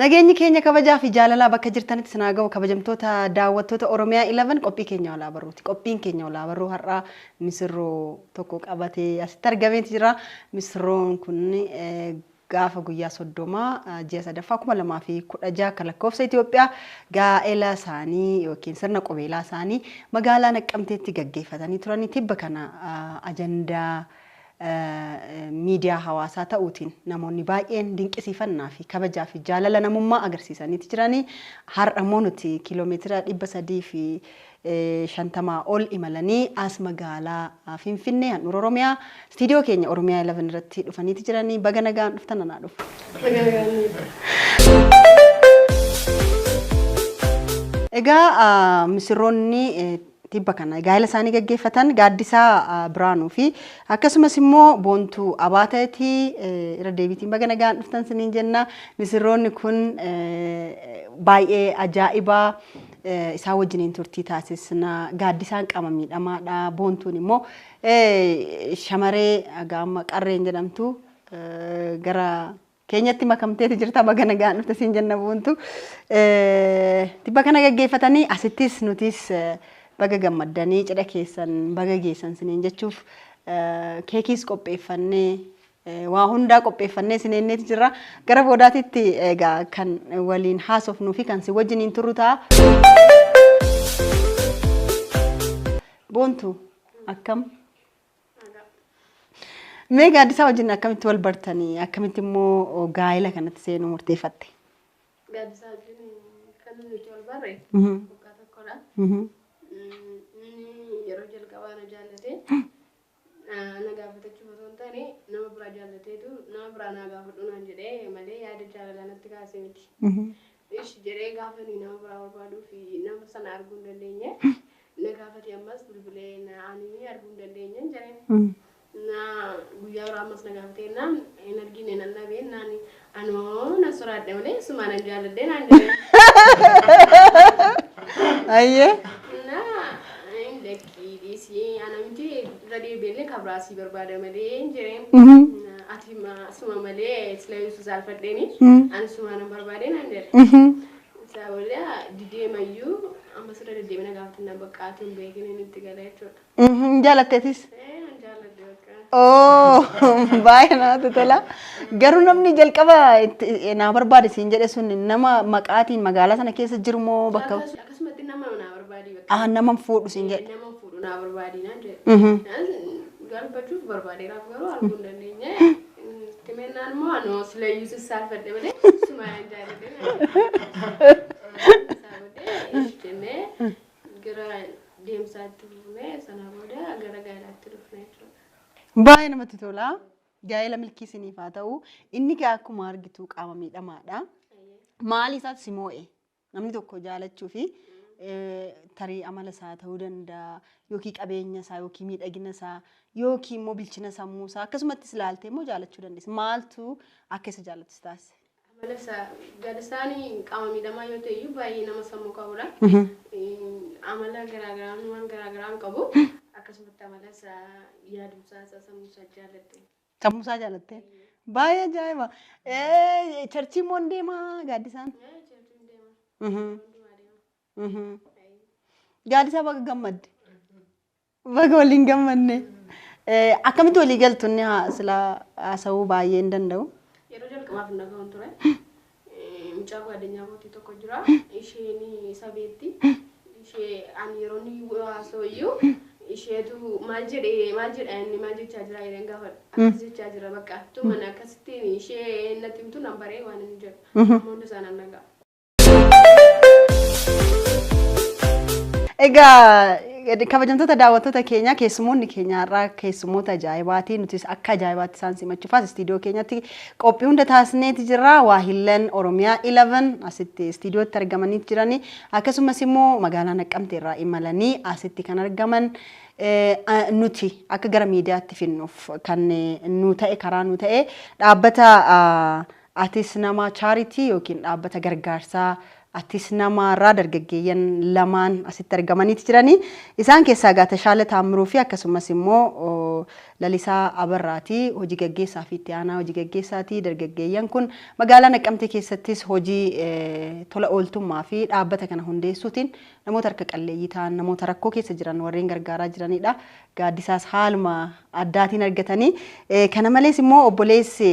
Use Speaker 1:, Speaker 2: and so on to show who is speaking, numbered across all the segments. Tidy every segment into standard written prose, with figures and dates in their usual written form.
Speaker 1: Nageenyi keenya kabajaa fi jaalalaa bakka jirtanitti isin haa ga'u kabajamtoota daawwattoota Oromiyaa 11 qophii keenya walaa barruuti. Qophiin keenya walaa barruu har'aa misirroo tokko qabatee asitti argameeti jira. Misirroon kun gaafa guyyaa 30 ji'a sadaffaa 2016 akka lakkoofsa Itoophiyaa gaa'ela isaanii yookiin sirna qubeelaa isaanii magaalaa Naqqamteetti gaggeeffatanii turanii tibba kana ajandaa miidiyaa hawaasaa ta'uutiin namoonni baay'een dinqisiifannaa fi kabajaa fi jaalala namummaa agarsiisaniiti jiranii. Har'a immoo nuti kiiloomeetira 350 ol imalanii as magaalaa Finfinnee handhuura Oromiyaa istiidiyoo keenya Oromiyaa 11 irratti dhufaniiti jiranii. Baga nagaan dhuftan anaa dhufu. Egaa misirroonni tibba kana gaa'ela isaanii gaggeeffatan Gaaddisaa Biraanuu fi akkasumas immoo Boontuu Abaateeti irra deebiitiin baga nagaan dhuftan siniin jenna. Misirroonni kun baay'ee ajaa'ibaa isaan wajjiniin turtii taasisna. Gaaddisaan qaama miidhamaadha. Boontuun immoo shamaree gaama qarreen jedhamtu gara keenyatti makamteeti jirta baga nagaan dhufte siin jenna Boontu. Tibba kana gaggeeffatanii asittis nutis baga gammaddanii cidha keessan baga geessan siniin jechuuf keekiis qopheeffannee waa hundaa qopheeffannee sineenneeti jirra. Gara boodaatitti egaa kan waliin haasofnuu fi kan si wajjiniin turru ta'a. Boontu akkam? Mee Gaaddisaa wajjin akkamitti wal bartanii? Akkamitti immoo gaa'ela kanatti seenuu murteeffatte?
Speaker 2: Gaaddisaa wajjin kan nuti wal barre waggaa tokkodha. Inni yeroo jalqabaa na jaallate na gaafatachuuf osoo hin taane nama biraa jaallateetu nama biraa naa gaafadhu naan jedhee malee yaada jaalalaa natti kaasee miti. Ishi jedhee gaafa inni nama biraa barbaaduu fi nama sana arguu hin dandeenye na gaafate ammas bilbilee na ani arguu hin dandeenye jedheen. Na guyyaa biraa ammas na gaafatee naan hin argine nan dhabee naan anoo na soraadhe malee sumaa nan jaalladhe naan jedhee.
Speaker 1: Ayyee.
Speaker 2: Na hin lakkii dhiisii ana miti irra deebi'ellee kabraa sii barbaada malee hin jedheen. Ati suma malee sila ibsu saalfadheeni ani suma nan barbaade naan jedhe. Isaa booda dideemayyuu amma sirra deddeebina gaafatannaa bakka ati hin beekin inni itti gala jechuudha.
Speaker 1: Hin jaalatteetis?
Speaker 2: Ee nan jaalladhe bakka.
Speaker 1: Oo baay'ee namatti tola. Garuu namni jalqaba itti naa barbaade siin jedhe sun nama maqaatiin magaalaa sana keessa jiru moo bakka
Speaker 2: Akkasumatti nama naa barbaadi bakka.
Speaker 1: Ah nama fuudhu siin jedhe.
Speaker 2: Nama fuudhu naa barbaadi naan jedhe. Galbachuuf barbaadeeraaf garuu arguu hin dandeenye. Timennaan immoo anoo silayyuu sissaalfadhe malee sumaa hin jaalladhe. Isaa booddee jennee gara deemsaatti fufnee sana booda gara gaa'elaatti dhufne jechuudha.
Speaker 1: Baay'ee namatti tola. Gaa'ela milkii isiniif haa ta'u. Inni gaa akkuma argitu qaama miidhamaadha. Maali isaatu si moo'e? Namni tokko jaalachuu fi tarii amala isaa ta'uu danda'a yookiin qabeenya isaa yookiin miidhagina isaa yookiin immoo bilchina sammuu isaa akkasumattis ilaaltee immoo jaalachuu dandeessa. Maaltu akka isa jaalattu si taasise?
Speaker 2: Amala isaa Gaadisaan qaama miidhamaa yoo ta'e iyyuu baay'ee nama sammuu qabudha. Amala garaagaraa waan garaagaraa hin qabu. Akkasumatti amala isaa yaadumsaa isaa sammuu isaa jaalladhe.
Speaker 1: Sammuu isaa jaalattee. Baay'ee ajaa'iba. Charchii immoo hin deemaa Gaaddisaan?
Speaker 2: Charchiin deema. Hundumaa deema.
Speaker 1: Gaaddisaa baga gammadde. Baga waliin gammadne. Akkamitti walii galtu inni sila haasa'uu baay'ee hin danda'u.
Speaker 2: Yeroo jalqabaaf hin dhaga'uun ture. Mucaa gwaaddanyaa kootii tokko jira. Isheen isa beekti. Ishee ani yeroo inni haasa'u iyyuu isheetu maal jedhee maal jedha inni maal jechaa jira jedheen gaafadha. Akkas jechaa jira bakka. Tuman akkasittiin ishee natti himtu nan baree waan inni jedhu. Amma hunda isaa nan dhaga'a.
Speaker 1: Egaa kabajamtoota daawwattoota keenyaa keessummoonni keenya har'aa keessummoota ajaa'ibaati. Nutis akka ajaa'ibaatti isaan simachuuf as istiidiyoo keenyatti qophii hunda taasisneeti jirra. Waahillan Oromiyaa 11 asitti istiidiyootti argamanii jirani. Akkasumas immoo magaalaa Naqqamtee irraa imalanii asitti kan argaman nuti akka gara miidiyaatti finnuuf kan nu ta'e karaa nu ta'e dhaabbata Atis Nama Charity yookiin dhaabbata gargaarsaa Atis namarraa dargaggeeyyan lamaan asitti argamaniiti jiranii. Isaan keessaa egaa Tashaala Taammiruu fi akkasumas immoo Lalisaa Abarraati. Hojii gaggeessaa fi itti aanaa hojii gaggeessaati. Dargaggeeyyan kun magaalaa Naqqamtee keessattis hojii tola ooltummaa fi dhaabbata kana hundeessuutiin namoota harka qalleeyyii ta'an, namoota rakkoo keessa jiran warreen gargaaraa jiranidha. Gaaddisaas haaluma addaatiin argatanii. Kana malees immoo obboleessi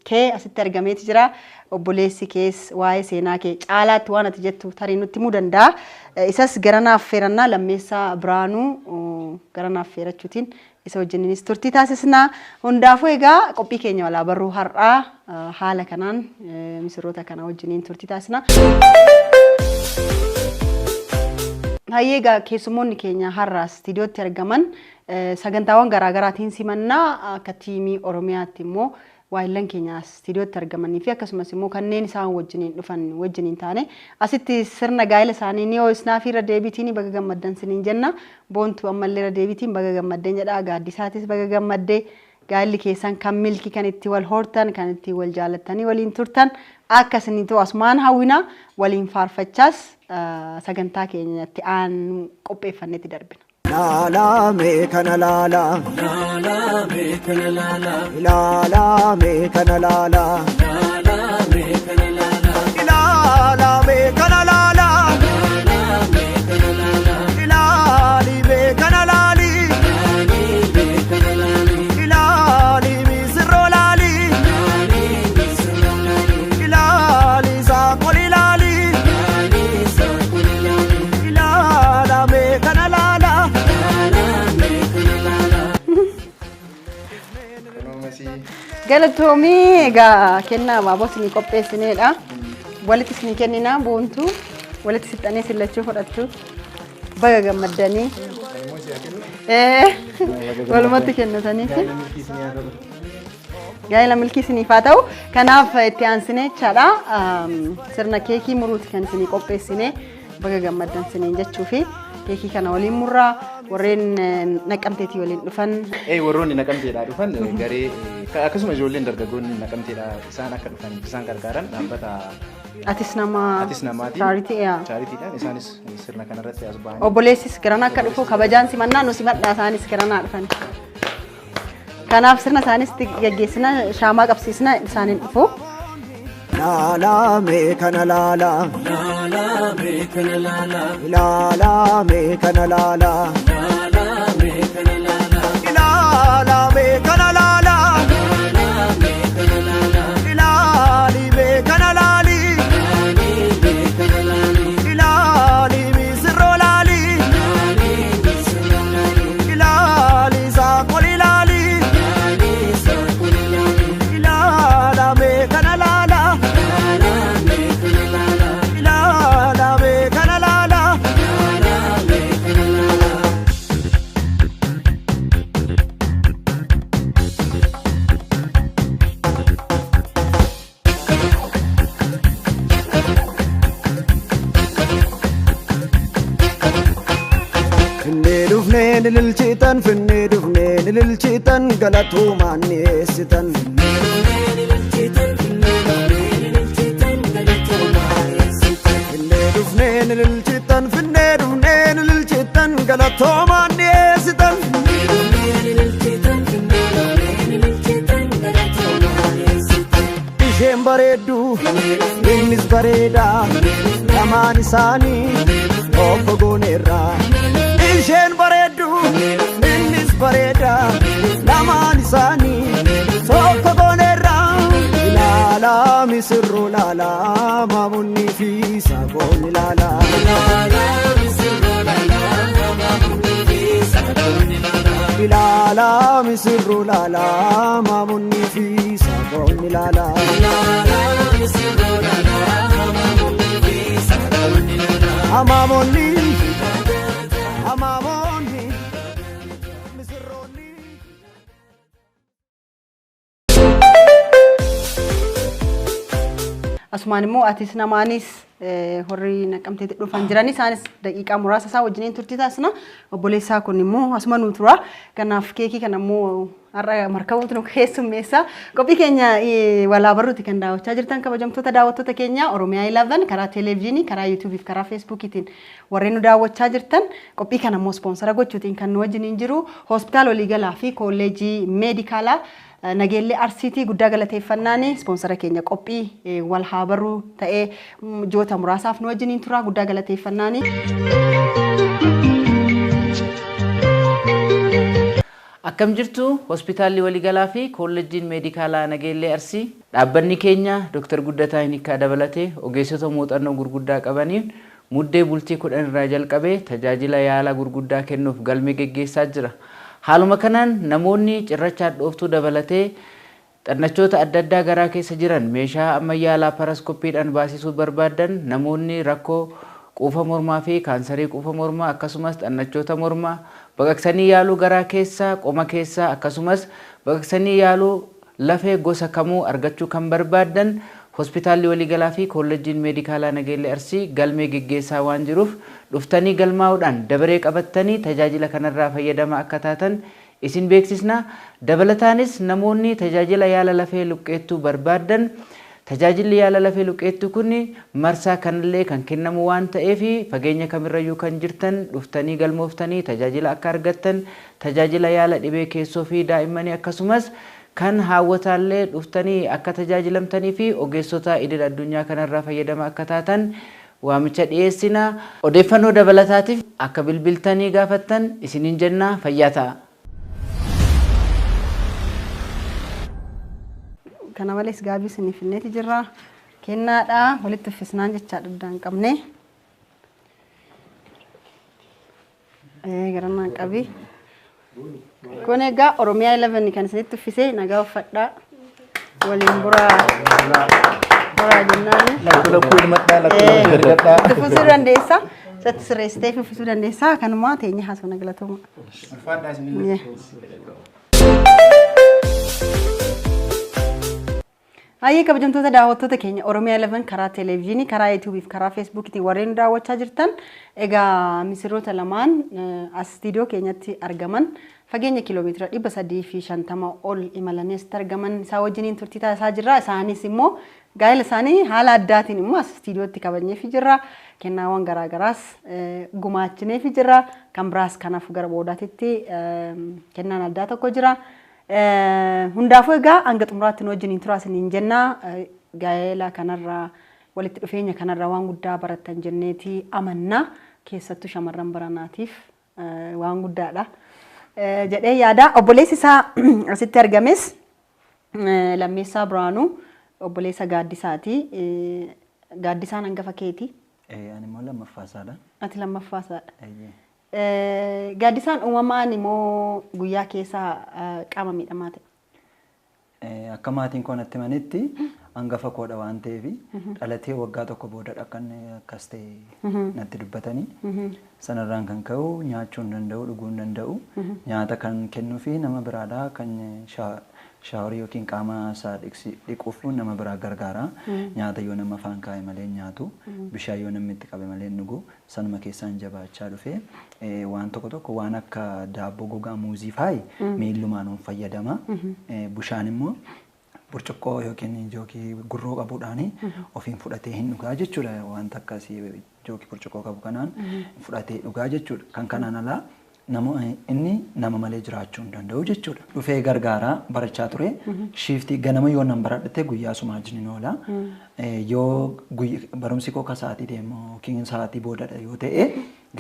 Speaker 1: kee asitti argameeti jira. Obboleessi kees waa'ee seenaa kee caalaatti waan ati jettu tarii nutti himuu danda'a. Isas garanaaf feerannaa Lammeessaa Biraanuu garanaaf feerachuutiin isa wajjininis turtii taasisna. Hundaafuu egaa qophii keenya walaa barruu har'aa haala kanaan misirroota kana wajjiniin turtii taasisna. Hayyee egaa keessummoonni keenya har'a istiidiyootti argaman sagantaawwan garaagaraatiin simannaa akka tiimii Oromiyaatti immoo waayillan keenya istiidiyootti argamanii fi akkasumas immoo kanneen isaan wajjiniin dhufan wajjiniin taane asitti sirna gaa'ela isaanii ni ho'isnaa fi irra deebiitiin baga gammaddan siniin jenna. Boontuu ammallee irra deebiitiin baga gammadden jedha. Gaaddisaatis baga gammaddee. Gaa'elli keessan kan milki kan itti wal hortan kan itti wal jaalattanii waliin turtan akka isinii ta'u asumaan hawwina waliin faarfachaas sagantaa keenyatti aanu qopheeffannetti darbina.
Speaker 3: Laalaa mee kana laalaa.
Speaker 4: Laalaa mee kana laalaa.
Speaker 3: Ilaalaa mee kana laalaa.
Speaker 4: Laalaa mee kana laalaa.
Speaker 3: Ilaalaa mee kana laalaa.
Speaker 4: Laalaa mee kana laalaa.
Speaker 3: Ilaali mee kana laali.
Speaker 4: Laalii mee kana laalii.
Speaker 3: Ilaali misirroo laali.
Speaker 4: Laalii misirroo laalii.
Speaker 3: Ilaali saakoli laali.
Speaker 4: Laalii saakoli laalii.
Speaker 3: Ilaalaa mee kana laalaa.
Speaker 4: Laalaa mee kana laalaa.
Speaker 1: Galatoomii egaa kennaa abaaboo isinii qopheessineedha. Walitti isinii kenninaa boontuu walitti sixxanii sillachuu fudhattu. Baga gammaddanii. Walumatti kennataniiti. Gaa'ela milkii isiniif haa ta'u. Kanaaf itti aansinee jechaadha. Sirna keekii muruuti kan isinii qopheessine baga gammaddan isiniin jechuu fi keekii kana waliin murraa warreen Naqamteetii waliin dhufan.
Speaker 5: Warroonni Naqamteedhaa dhufan garee akkasuma ijoolleen dargaggoonni Naqamteedhaa isaan akka dhufan isaan gargaaran dhaabbata
Speaker 1: Atis nama
Speaker 5: Atis namaati.
Speaker 1: Chaaritii yaa.
Speaker 5: Chaaritiidhaan isaanis sirna kanarratti as ba'anii.
Speaker 1: Obboleessis garana akka dhufu kabajaan simannaa nu simadhaa isaanis garanaa dhufan. Kanaaf sirna isaanis gaggeessina shaamaa qabsiisna isaaniin dhufu.
Speaker 3: Laalaa mee kana laalaa.
Speaker 4: Laalaa mee kana laalaa.
Speaker 3: Ilaalaa mee kana laalaa.
Speaker 4: Laalaa mee kana laalaa.
Speaker 3: Ilaalaa mee kana laalaa.
Speaker 4: Laalaa mee kana laalaa.
Speaker 3: Ilaali mee kana laali.
Speaker 4: Laalii mee kana laalii.
Speaker 3: Ilaali misirroo laali.
Speaker 4: Laalii misirroo laalii.
Speaker 3: Ilaali saakoli laali.
Speaker 4: Laalii saakoli laalii.
Speaker 3: Ilaalaa mee kana laalaa.
Speaker 4: Laalaa mee kana laalaa.
Speaker 3: Ilaalaa mee kana laalaa.
Speaker 4: Laalaa mee kana laalaa.
Speaker 3: Finnee dhufnee nililchitan finnee dhufnee nililchitan galatuumaan dhiyeessitan. Finnee dhufnee nililchitan finnee dhufnee nililchitan galatoomaan dhiyeessitan. Isheen bareeddu innis bareedaa lamaan isaanii tokko gooneerra. Isheen bareeddu innis bareedaa lamaan isaanii tokko gooneerra. Ilaalaa misirroo laalaa maamunnii fi saakoon ilaalaa. Ilaalaa misirroo laalaa maamunnii fi saakoon ilaalaa. Amaamonni amaamonni misirroonni.
Speaker 1: Asumaan immoo atis namaanis warri Naqamteetti dhufan jiran isaanis daqiiqaa muraasa isaa wajjiniin turtii taasisna. Obboleessaa kun immoo asuma nuu tura. Kanaaf keekii kana immoo Har'a markabuutu nu keessummeessa. Qophii keenya walaa barruuti kan daawwachaa jirtan kabajamtoota daawwattoota keenya Oromiyaa 11 karaa televezyiinii, karaa yuutuubii fi karaa feesbuukiitiin warreen nu daawwachaa jirtan qophii kana immoo ispoonsara gochuutiin kan nu wajjiniin jiru hospitaala waliigalaa fi kolleejii meedikaalaa Nageellee Arsiitii guddaa galateeffannaani ispoonsara keenya qophii wal haa barruu ta'ee ji'oota muraasaaf nu wajjiniin tura guddaa galateeffannaani.
Speaker 6: Akkam jirtu hospitaalli waliigalaa fi kolleejjiin meedikaalaa Nageellee Arsii dhaabbanni keenya Dr. Guddataa Hinikkaa dabalatee ogeessota muuxannoo gurguddaa qabaniin muddee bultii 10 irraa jalqabee tajaajila yaala gurguddaa kennuuf galmee geggeessaa jira. Haaluma kanaan namoonni cirracha hadhooftuu dabalatee xannachoota adda addaa garaa keessa jiran meeshaa ammayyaa laapparaskoppiidhaan baasisuu barbaaddan, namoonni rakkoo quufa mormaa fi kaansarii quufa mormaa akkasumas xannachoota mormaa baqaqsanii yaaluu garaa keessaa, qoma keessaa akkasumas baqaqsanii yaaluu lafee gosa kamuu argachuu kan barbaaddan Hospitaalli Waliigalaa fi Kollejjiin Meedikaalaa Nageellee Arsii galmee geggeessaa waan jiruuf dhuftanii galmaa'uudhaan dabaree qabattanii tajaajila kanarraa fayyadamaa akka taatan isin beeksisna. Dabalataanis namoonni tajaajila yaala lafee luqqeettuu barbaaddan tajaajilli yaala lafee luqqeettuu kun marsaa kanallee kan kennamu waan ta'eef fageenya kamirrayyuu kan jirtan dhuftanii galmooftanii tajaajila akka argattan tajaajila yaala dhibee keessoo fi daa'immanii akkasumas kan haawwataallee dhuftanii akka tajaajilamtanii fi ogeessota idil addunyaa kanarraa fayyadama akka taatan waamicha dhiyeessina. Odeeffannoo dabalataatiif akka bilbiltanii gaafattan isiniin jenna fayyaa ta'a.
Speaker 1: Kana malees gaabii isiniif finneeti jirra. Kennaadha walitti uffisnaan jechaa dugda hin qabne. Garannaan qabi. Kun egaa Oromiyaa 11 kan isinitti uffisee nagaa uffadhaa. Waliin buraa. Buraa jennaani.
Speaker 5: Lakkuu lakkuu ilmadhaa lakkuu lakkuu ergadhaa.
Speaker 1: Itti uffisuu dandeessa. Isatti sirreessitee uffisuu dandeessa. Kanumaa teenya haasofna galatooma.
Speaker 5: Ulfaadhaa isinillee.
Speaker 1: Hayyee kabajamtoota daawwattoota keenya Oromiyaa 11 karaa televezyiinii, karaa yuutuubii fi karaa feesbuukiitiin warreen nu daawwachaa jirtan egaa misirroota lamaan as istiidiyoo keenyatti argaman fageenya kiiloomeetira 350 ol imalanii asitti argaman isaa wajjiniin turtii taasisaa jirra. Isaanis immoo gaa'ela isaanii haala addaatiin immoo as istiidiyootti kabajneefi jirra. Kennaawwan garaagaraas gumaachineefi jirra. Kan biraas kanaaf gara boodaatitti kennaan addaa tokko jira. Hundaafuu egaa hanga xumuraatti nu wajjiniin turaa isiniin jenna. Gaa'ela kanarraa walitti dhufeenya kanarraa waan guddaa barattan jenneeti amanna. Keessattuu shamarran baranaatiif waan guddaadha jedhee yaada. Obboleessi isaa asitti argames Lammeessaa Biraanuu obboleessa Gaaddisaati. Gaaddisaan hangafa keeti.
Speaker 7: Ani immoo lammaffaa isaadha.
Speaker 1: Ati lammaffaa isaadha. Gaaddisaan uumamaan immoo guyyaa keessa qaama miidhamaa ta'e.
Speaker 7: Akka maatiin koo natti himanitti hangafa koodha waan ta'eef dhalatee waggaa tokko boodadha akka inni akkas ta'e natti dubbatanii. Sanarraan kan ka'u nyaachuu hin danda'u, dhuguu hin danda'u. Nyaata kan kennuufi nama biraadha kan shaaworii yookiin qaama isaa dhiquuf nama biraa gargaara. Nyaata yoo nama afaan kaa'e malee hin nyaatu. Bishaan yoo namni itti qabe malee hin dhugu. Sanuma keessaan jabaachaa dhufe. Waan tokko tokko waan akka daabboo gogaa muuzii faayi miillumaan fayyadama. Bishaan immoo burcuqqoo yookiin jookii gurroo qabuudhaan ofiin fudhatee hin dhugaa jechuudha. Wanta akkasii jookii burcuqqoo qabu kanaan fudhatee dhugaa jechuudha. Kan kanaan alaa nama inni nama malee jiraachuu hin danda'u jechuudha. Dhufee gargaaraa barachaa ture. Shiiftii ganama yoo nan baradhate guyyaa sumaa wajjin oola. Yoo barumsi koo ka sa'aatii deemu yookiin sa'aatii boodadha yoo ta'e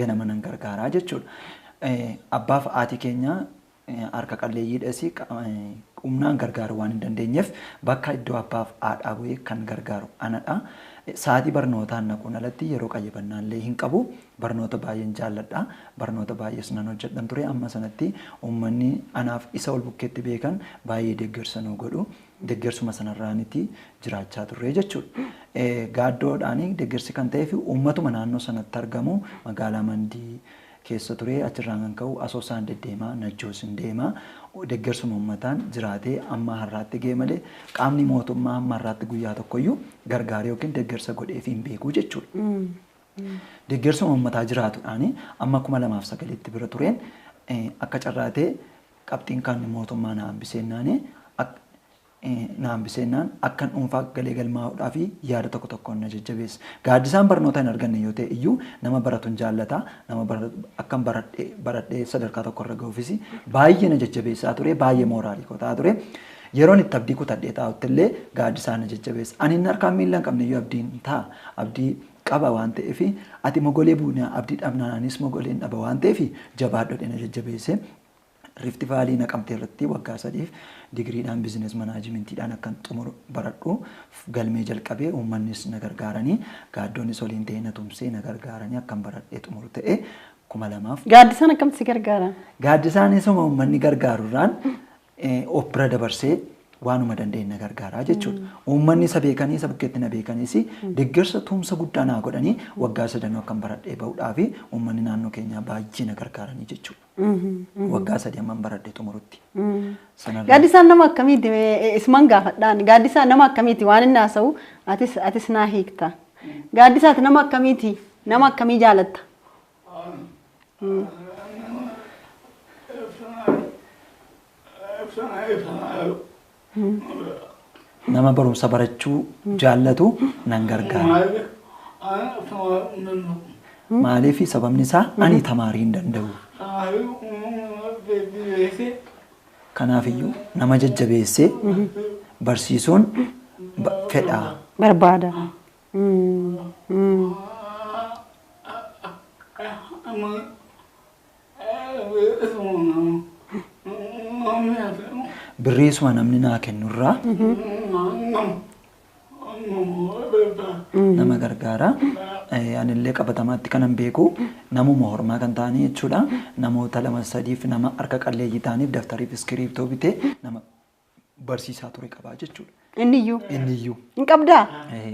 Speaker 7: ganama nan gargaaraa jechuudha. Abbaaf haati keenya harka qalleeyyiidhas humnaan gargaaruu waan hin dandeenyeef bakka iddoo abbaaf haadhaa bu'ee kan gargaaru anadha. Sa'aatii barnootaan naquun alatti yeroo qayyabannaa illee hin qabu. Barnoota baay'een jaalladha. Barnoota baay'ees nan hojjedhan ture. Amma sanatti uummanni anaaf isa ol bukkeetti beekan baay'ee deeggarsa nu godhu. Deeggarsuma sanarraaniti jiraachaa turre jechuudha. Gaaddoodhaan deeggarsi kan ta'ee fi uummatuma naannoo sanatti argamu magaalaa Mandii keessa ture achirraan kan ka'u Asoosaan deddeemaa Najjoos hin deemaa deeggarsuma uummataan jiraatee amma har'aatti ga'e malee qaamni mootummaa amma har'aatti guyyaa tokkoyyuu gargaaree yookiin deeggarsa godheef hin beeku jechuudha. Deeggarsuma uummataa jiraatuudhaan amma 2009tti bira tureen akka carraatee Qabxiin kan mootummaa na hambiseennaani akkan dhuunfaa galee galmaa'uudhaa fi yaada tokko tokkoon na jajjabeessa. Gaaddisaan barnoota hin arganne yoo ta'e iyyuu nama baratu hin jaallata. Nama akkan baradhee sadarkaa tokkorra gahuufis baay'ee na jajjabeessaa ture. Baay'ee mooraalii koo ta'aa ture. Yeroon itti abdii kutadhee taa'utti illee gaaddisaan na jajjabeessa. Ani inni harkaan miila hin qabne iyyuu abdiin ta'a. Abdii qaba waan ta'eef ati mogolee buunaa abdii dhabnaanis mogoleen dhaba waan ta'eef jabaadhu na jajjabeesse. Rift Valley Naqamtee irratti waggaa 3 digiriidhaan biizines manaajimintiidhaan akkan xumuru baradhu galmee jalqabee uummannis na gargaaranii gaaddoonnis waliin ta'ee na tumsee na gargaaranii akkan baradhee xumuru ta'e 2000.
Speaker 1: Gaaddisaan akkamitti si gargaara?
Speaker 7: Gaaddisaan isuma uummanni gargaarurraan of bira dabarsee waanuma danda'e na gargaaraa jechuudha. Uummanni isa beekanii isa bukkeetti na beekaniis deeggarsa tumsa guddaa naa godhanii waggaa 3 akkan baradhee bahuudhaa fi uummanni naannoo keenyaa baay'ee na gargaaranii jechuudha. Waggaa 3 amman baradhee xumurutti.
Speaker 1: Gaaddisaan nama akkamiiti? Isumaan gaafadhaan. Gaaddisaan nama akkamiiti? Waan inni haasa'u atis naa hiikta. Gaaddisaati nama akkamiiti? Nama akkamii jaalatta?
Speaker 7: Nama barumsa barachuu jaallatu nan gargaara. Maaliif sababni isaa ani tamaarii hin danda'u. Kanaafiyyuu nama jajjabeessee barsiisuun fedha.
Speaker 1: Barbaada.
Speaker 7: Birriisuma namni naa kennurraa nama gargaara. Anillee qabatamaatti kanan beeku namuma hormaa kan ta'anii jechuudha. Namoota 2 3 nama harka qalleeyyii ta'aniif daftariif iskiriiptoo bitee nama barsiisaa ture qabaa jechuudha.
Speaker 1: Inniyyuu?
Speaker 7: Inniyyuu.
Speaker 1: Hin qabdaa?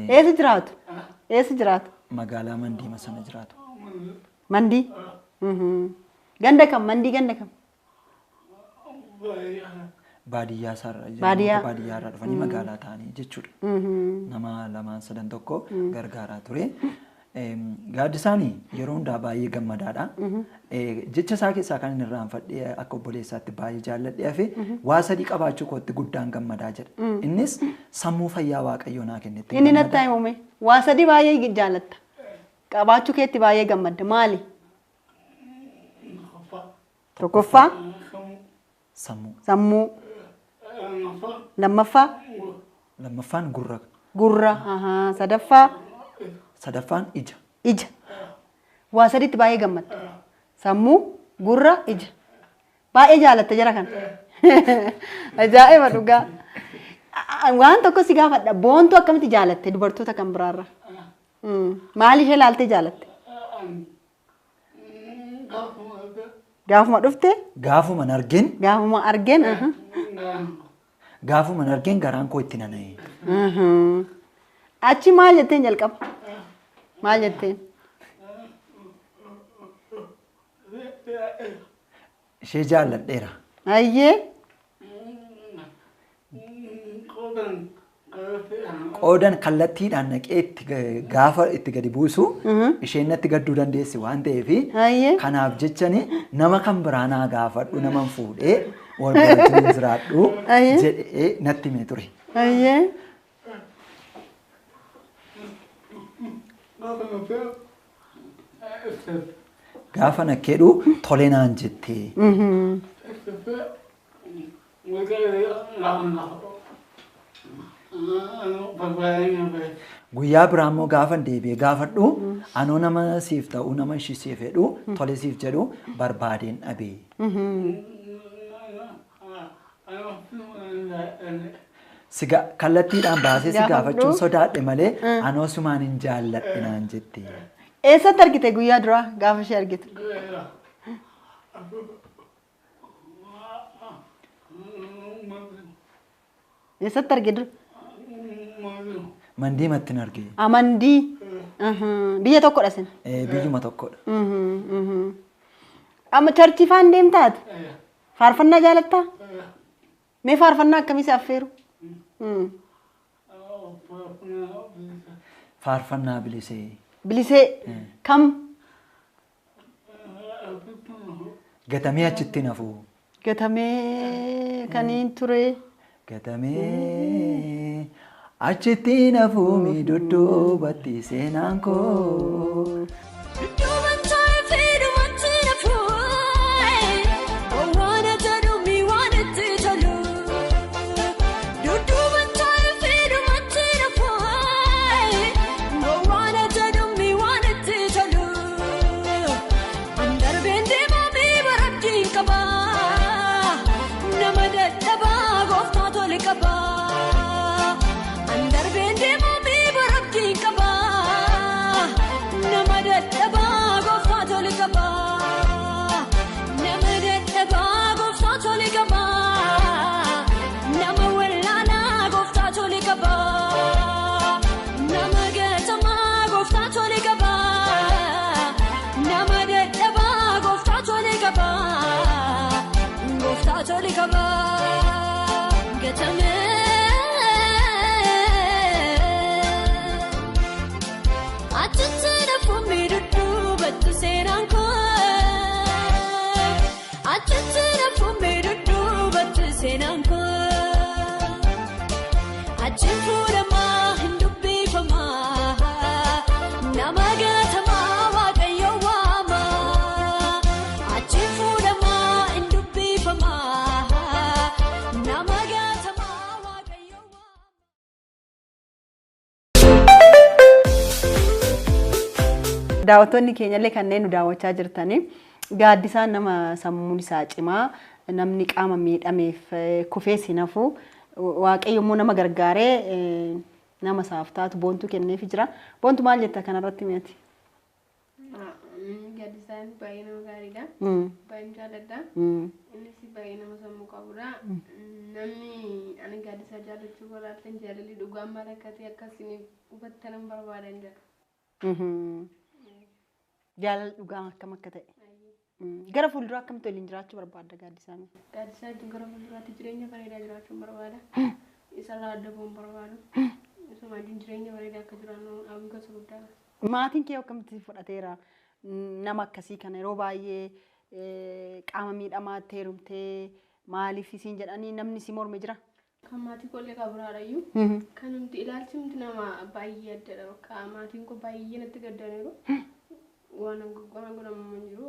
Speaker 1: Eessa jiraatu? Eessa jiraatu?
Speaker 7: Magaalaa Mandiima sana jiraatu.
Speaker 1: Mandii? Ganda kam? Mandii ganda kam?
Speaker 7: Baadiyyaa isaarra
Speaker 1: Baadiyyaa.
Speaker 7: Baadiyyaa irraa dhufanii magaalaa ta'anii jechuudha. Nama 2 3 tokko gargaaraa ture. Gaaddisaan yeroo hundaa baay'ee gammadaadha. Jecha isaa keessaa kan inni irraanfadhee akka obboleessaatti baay'ee jaalladhee hafe waa 3 qabaachuu kootti guddaan gammadaa jedha. Innis sammuu fayyaa Waaqayyoo naa kennetti.
Speaker 1: Inni natti himame waa 3 baay'ee jaalatta. Qabaachuu keetti baay'ee gammadda. Maali? Tokkoffaa?
Speaker 7: Sammuu.
Speaker 1: Sammuu. Lammaffaa?
Speaker 7: Lammaffaan gurra.
Speaker 1: Gurra. Sadaffaa?
Speaker 7: Sadaffaan ija.
Speaker 1: Ija. Waa 3tti baay'ee gammadda. Sammuu, gurra, ija. Baay'ee jaalatta jara kana. Ajaa'iba dhugaa. Waan tokko si gaafadha. Boontuu akkamitti jaalatte dubartoota kan biraarra? Maal ishee ilaaltee jaalatte? Gaafuma dhufte?
Speaker 7: Gaafuma argeen.
Speaker 1: Gaafuma argeen.
Speaker 7: Gaafuma argeen garaan koo itti nana'e.
Speaker 1: Achi maal jetteen jalqaba? Maal jetteen?
Speaker 7: Ishee jaalladheera.
Speaker 1: Ayyee.
Speaker 7: Qoodan kallattiidhaan naqee itti gaafa itti gadi buusu isheen natti gadduu dandeessi waan ta'eef kanaaf jechani nama kan biraa naa gaafadhu nama fuudhee wal wajjin jiraadhu jedhee natti himee ture. Gaafa nakkeedhu tole naan jettee. Guyyaa biraa immoo gaafa deebi'ee gaafadhu anoo nama siif ta'u nama ishii siif jedhu tole siif jedhu barbaadeen dhabee. Kallattiidhaan baasee si gaafachuun sodaadhe malee anoo sumaan hin jaalladhe naan jette.
Speaker 1: Eessatti argite guyyaa duraa gaafa ishee argite? Eessatti argite dura?
Speaker 7: Mandiimatti hin arge.
Speaker 1: Mandii. Biyya tokkodha isin?
Speaker 7: Biyyuma tokkodha.
Speaker 1: Amma charchii faan deemtaati? Faarfannaa jaalattaa? Mee faarfannaa akkamii si affeeru?
Speaker 7: Faarfannaa bilisee.
Speaker 1: Bilisee kam?
Speaker 7: Gatamee achitti nafu.
Speaker 1: Gatamee kaniin ture.
Speaker 7: Gatamee achitti nafuumi dudduubatti seenaan koo.
Speaker 8: Dudduuban taa'ee fi dhumatti nafuun waan jedhuun waan itti tolu. Dudduuban taa'ee fi dhumatti nafuun waan jedhuun waan itti tolu. Darbeen deemaa mi barabdiin qaba nama dadhabaa gooftaa tole qaba. Darbeen deemaa mi barabdiin qaba nama dadhabaa gooftaa tole qaba. Nama dadhabaa gooftaa tole qaba. Nama wallaalaa gooftaa tole qaba. Nama gatamaa gooftaa tole qaba. Nama dadhabaa gooftaa tole qaba. Gooftaa tole qaba. Gatamee. Achitti nafuun dudduubattu seenaan koo. Achitti nafuun dudduubattu seenaan koo. Achi fuudhamaa hin dubbifamaa. Nama gatamaa waaqayyo waamaa. Achi fuudhamaa hin dubbifamaa. Nama gatamaa waaqayyo waamaa.
Speaker 1: Daawwattoonni keenyallee kanneen nu daawwachaa jirtanii gaaddisaan nama sammuun isaa cimaa namni qaama miidhameef kufee si nafu waaqayyo immoo nama gargaaree nama isaaf taatu boontuu kenneefi jira. Boontu maal jetta kanarratti mi'ati?
Speaker 2: Gaaddisaan baay'ee nama gaariidha. Baay'een jaalladha. Innis baay'ee nama sammuu qabudha. Namni ani gaaddisaa jaallachuu barbaaddan jaalalli dhugaan maal akka ta'e akka isin hubattan barbaadan jedha.
Speaker 1: Jaalala dhugaa akkam akka ta'e. Gara fuulduraa akkamitti waliin jiraachuu barbaadda gaaddisaan?
Speaker 2: Gaaddisaa wajjin gara fuulduraatti jireenya bareedaa jiraachuun barbaada. Isarraa adda bu'uun barbaadu. Isuma wajjin jireenya bareedaa akka jiraannu hawwii gosa guddaadha.
Speaker 1: Maatiin kee akkamitti fudhateera? Nama akkasii kana yeroo baay'ee qaama miidhamaatti heerumtee maaliif isiin jedhanii namni si morme jira?
Speaker 2: Kan maatii koollee qaburaadhayyuu. Kan nuti ilaalchi nuti nama baay'ee addadha. Bakka maatiin koo baay'ee natti gaddaniiru. Waan waan godhamu hin jiru.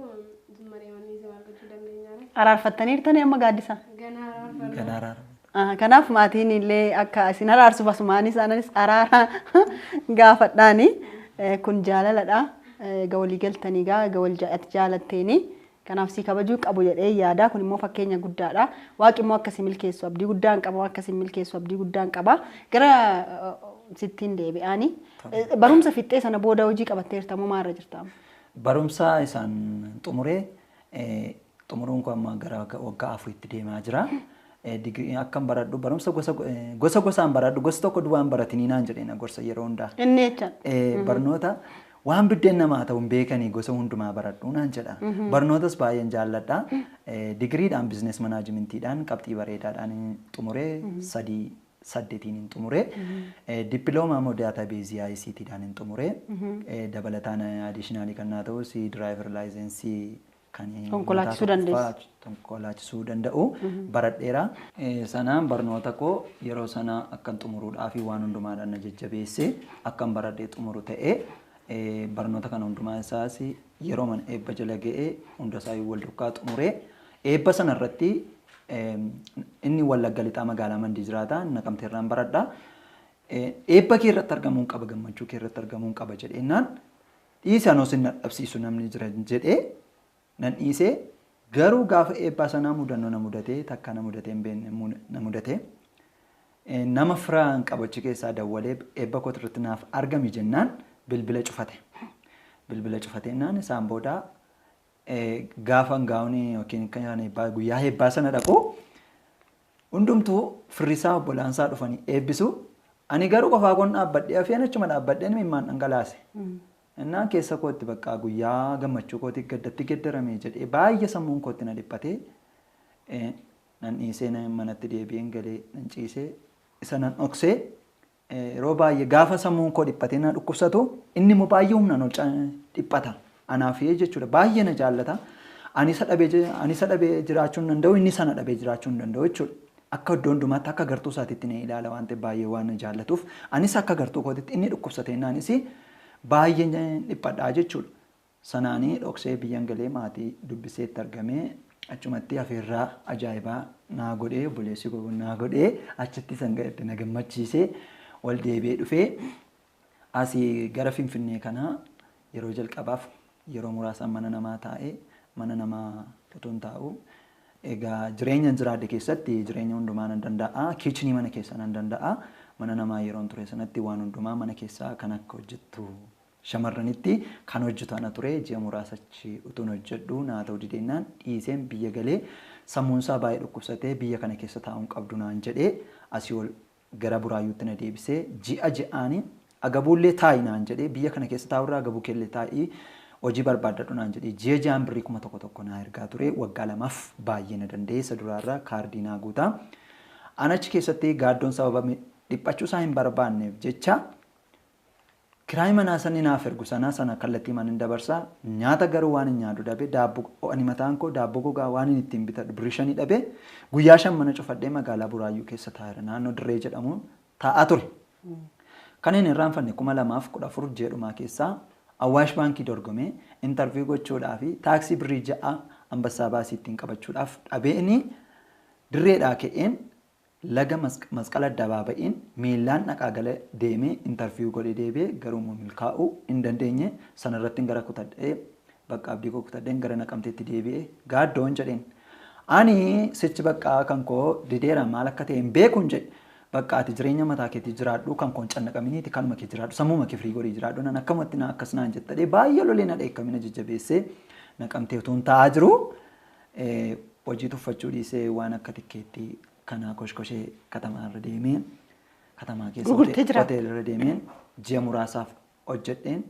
Speaker 2: Zimmaree manni isa argachuu dandeenyaadha.
Speaker 1: Araarfattaniirtanii amma gaaddisa?
Speaker 2: Ganaa araarfanna.
Speaker 7: Ganaa araara.
Speaker 1: Kanaaf maatiin illee akka isin araarsuuf asumaanis anas araara gaafadhaani. Kun jaalaladha. Egaa walii galtanii gaa egaa wal ati jaalatteeni. Kanaaf si kabajuu qabu jedhee yaada. Kun immoo fakkeenya guddaadha. Waaqi immoo akkasii milkeessu abdii guddaan qaba. Akkasii milkeessu abdii guddaan qaba. Gara sittiin deebi'aani. Barumsa fixxee sana booda hojii qabatteerta moo maalirra jirta?
Speaker 7: Barumsa isaan xumuree xumuruun koo amma gara waggaa 4tti deemaa jira. Digirii akkan baradhu barumsa gosa gosa gosaan baradhu gosa tokko duwwaan baratinii naan jedhee na gorsa yeroo hundaa.
Speaker 1: Inni jechaan.
Speaker 7: Barnoota waan biddeen namaa ta'u hin beekanii gosa hundumaa baradhu naan jedha. Barnootas baay'een jaalladha. Digiriidhaan business managementiidhaan qabxii bareedaadhaan xumuree 3.8 hin xumuree. Dippiloomaa immoo database ICTdhaan hin xumuree. Dabalataan additional kan naa ta'us driver license kan
Speaker 1: Konkolaachisuu
Speaker 7: mataa
Speaker 1: dandeessu.
Speaker 7: tokkoffaa konkolaachisuu danda'u baradheera. Sanaan barnoota koo yeroo sana akkan xumuruudhaa fi waan hundumaadhaan na jajjabeesse akkan baradhee xumuru ta'ee barnoota kana hundumaa isaas yeroo mana eebba jala ga'ee hunda isaa wal duukaa xumuree eebba sana irratti inni Wallagga Lixaa magaalaa Mandii jiraata Naqamteerraan baradha. Eebba kee irratti argamuun qaba gammachuu kee irratti argamuun qaba jedheenaan dhiise anoo sin dhabsiisu namni jira jedhee nan dhiisee garuu gaafa eebbaa sanaa mudannoo na mudatee takka na mudatee hin beekne na mudatee nama firaan qabachi keessaa dawwalee eebba koo irratti naaf argami jennaan bilbila cufate. Bilbila cufateenaan isaan booda gaafa gaa'onii yookiin kan eebbaa guyyaa eebbaa sana dhaqu hundumtuu firrisaa obbolaansaa dhufanii eebbisu. Ani garuu qofaa koon dhaabbadhee hafeen achuma dhaabbadheen imimmaan dhangalaase. Innaan keessa kootti bakka guyyaa gammachuu kootti gaddatti geddarame jedhee baay'ee sammuun kootti na dhiphatee nan dhiisee nan manatti deebi'een galee nan ciisee isa nan dhoksee yeroo baay'ee gaafa sammuun koo dhiphatee na dhukkubsatu inni immoo baay'ee humnaan ol dhiphata. Anaaf jechuudha baay'ee na jaallata. Ani isa dhabee jiraachuu hin danda'u, inni sana dhabee jiraachuu hin danda'u jechuudha. Akka iddoo hundumaatti akka gartuu isaatiitti na ilaala waan ta'eef baay'ee waan na jaallatuuf anis akka gartuu kootiitti inni dhukkubsate naanis baay'ee dhiphadhaa jechuudha. Sanaanii dhoksee biyyan galee maatii dubbiseetti argamee achumatti afeerraa ajaa'ibaa naa godhee obboleessi koo naa godhee achitti san ga'etti na gammachiisee wal deebi'ee dhufee asii gara Finfinnee kanaa yeroo jalqabaaf yeroo muraasaan mana namaa taa'ee mana namaa utuun taa'u egaa jireenya jiraadhe keessatti jireenya hundumaa nan danda'a kiichinii mana keessaa nan danda'a mana namaa yeroon ture sanatti waan hundumaa mana keessaa kan akka hojjettu shamarranitti kan hojjetu ana ture ji'a muraasa achi utuun hojjedhu naa ta'uu dideennaan dhiiseen biyya galee sammuunsaa baay'ee dhukkubsatee biyya kana keessa taa'uun qabdu naan jedhee asii ol gara Buraayyuutti na deebisee ji'a ji'aanii agabuullee taa'i naan jedhee biyya kana keessa taa'urraa agabuu keellee taa'ii hojii barbaaddadhu naan jedhee ji'a ji'aan birrii 1000 naa ergaa ture waggaa 2 baay'ee na danda'e isa duraarraa kaardii naa guutaa. An achi keessatti gaaddoon sababa dhiphachuu isaa hin barbaanneef jecha kiraayii manaa sanni naaf ergu sanaa sana kallattii mana hin dabarsaa nyaata garuu waan hin nyaadu dhabe daabboo ani mataan koo daabboo gogaa waan hin ittiin bitadhu birrii 5 dhabe guyyaa 5 mana cufadhee magaalaa Buraayyuu keessa taa'eera naannoo Dirree jedhamu taa'aa ture. Kan hin irraanfanne 2014 jedhumaa keessaa Awaash Baankii dorgomee intarviiyuu gochuudhaa fi taaksii birrii 6 Ambassaa baasii ittiin qabachuudhaaf dhabeeni dirreedhaa ka'een laga masqala addabaaba'iin miillaan dhaqaa gala deemee intarviiyuu godhee deebi'ee garuu milkaa'uu hin dandeenye sanarratti gara kutadhee bakka abdii koo kutadheen gara Naqamteetti deebi'ee gaaddoon jedheen. Ani sichi bakka kan koo dideera maal akka ta'e hin beekuun jedhe. Bakka ati jireenya mataa keetii jiraadhu kan koon cannaqaminiiti kanuma kee jiraadhu sammuma kee firii godhii jiraadhu nan akkamatti na akkas naan jettadhee baay'ee lolee na dheekkamina jajjabeessee Naqamtee utuun taa'aa jiru hojii tuffachuu dhiisee waan akka tikkeettii kanaa koshkoshee katamaarra deemee katamaa keessa hoteelarra deemeen ji'a muraasaaf hojjedheen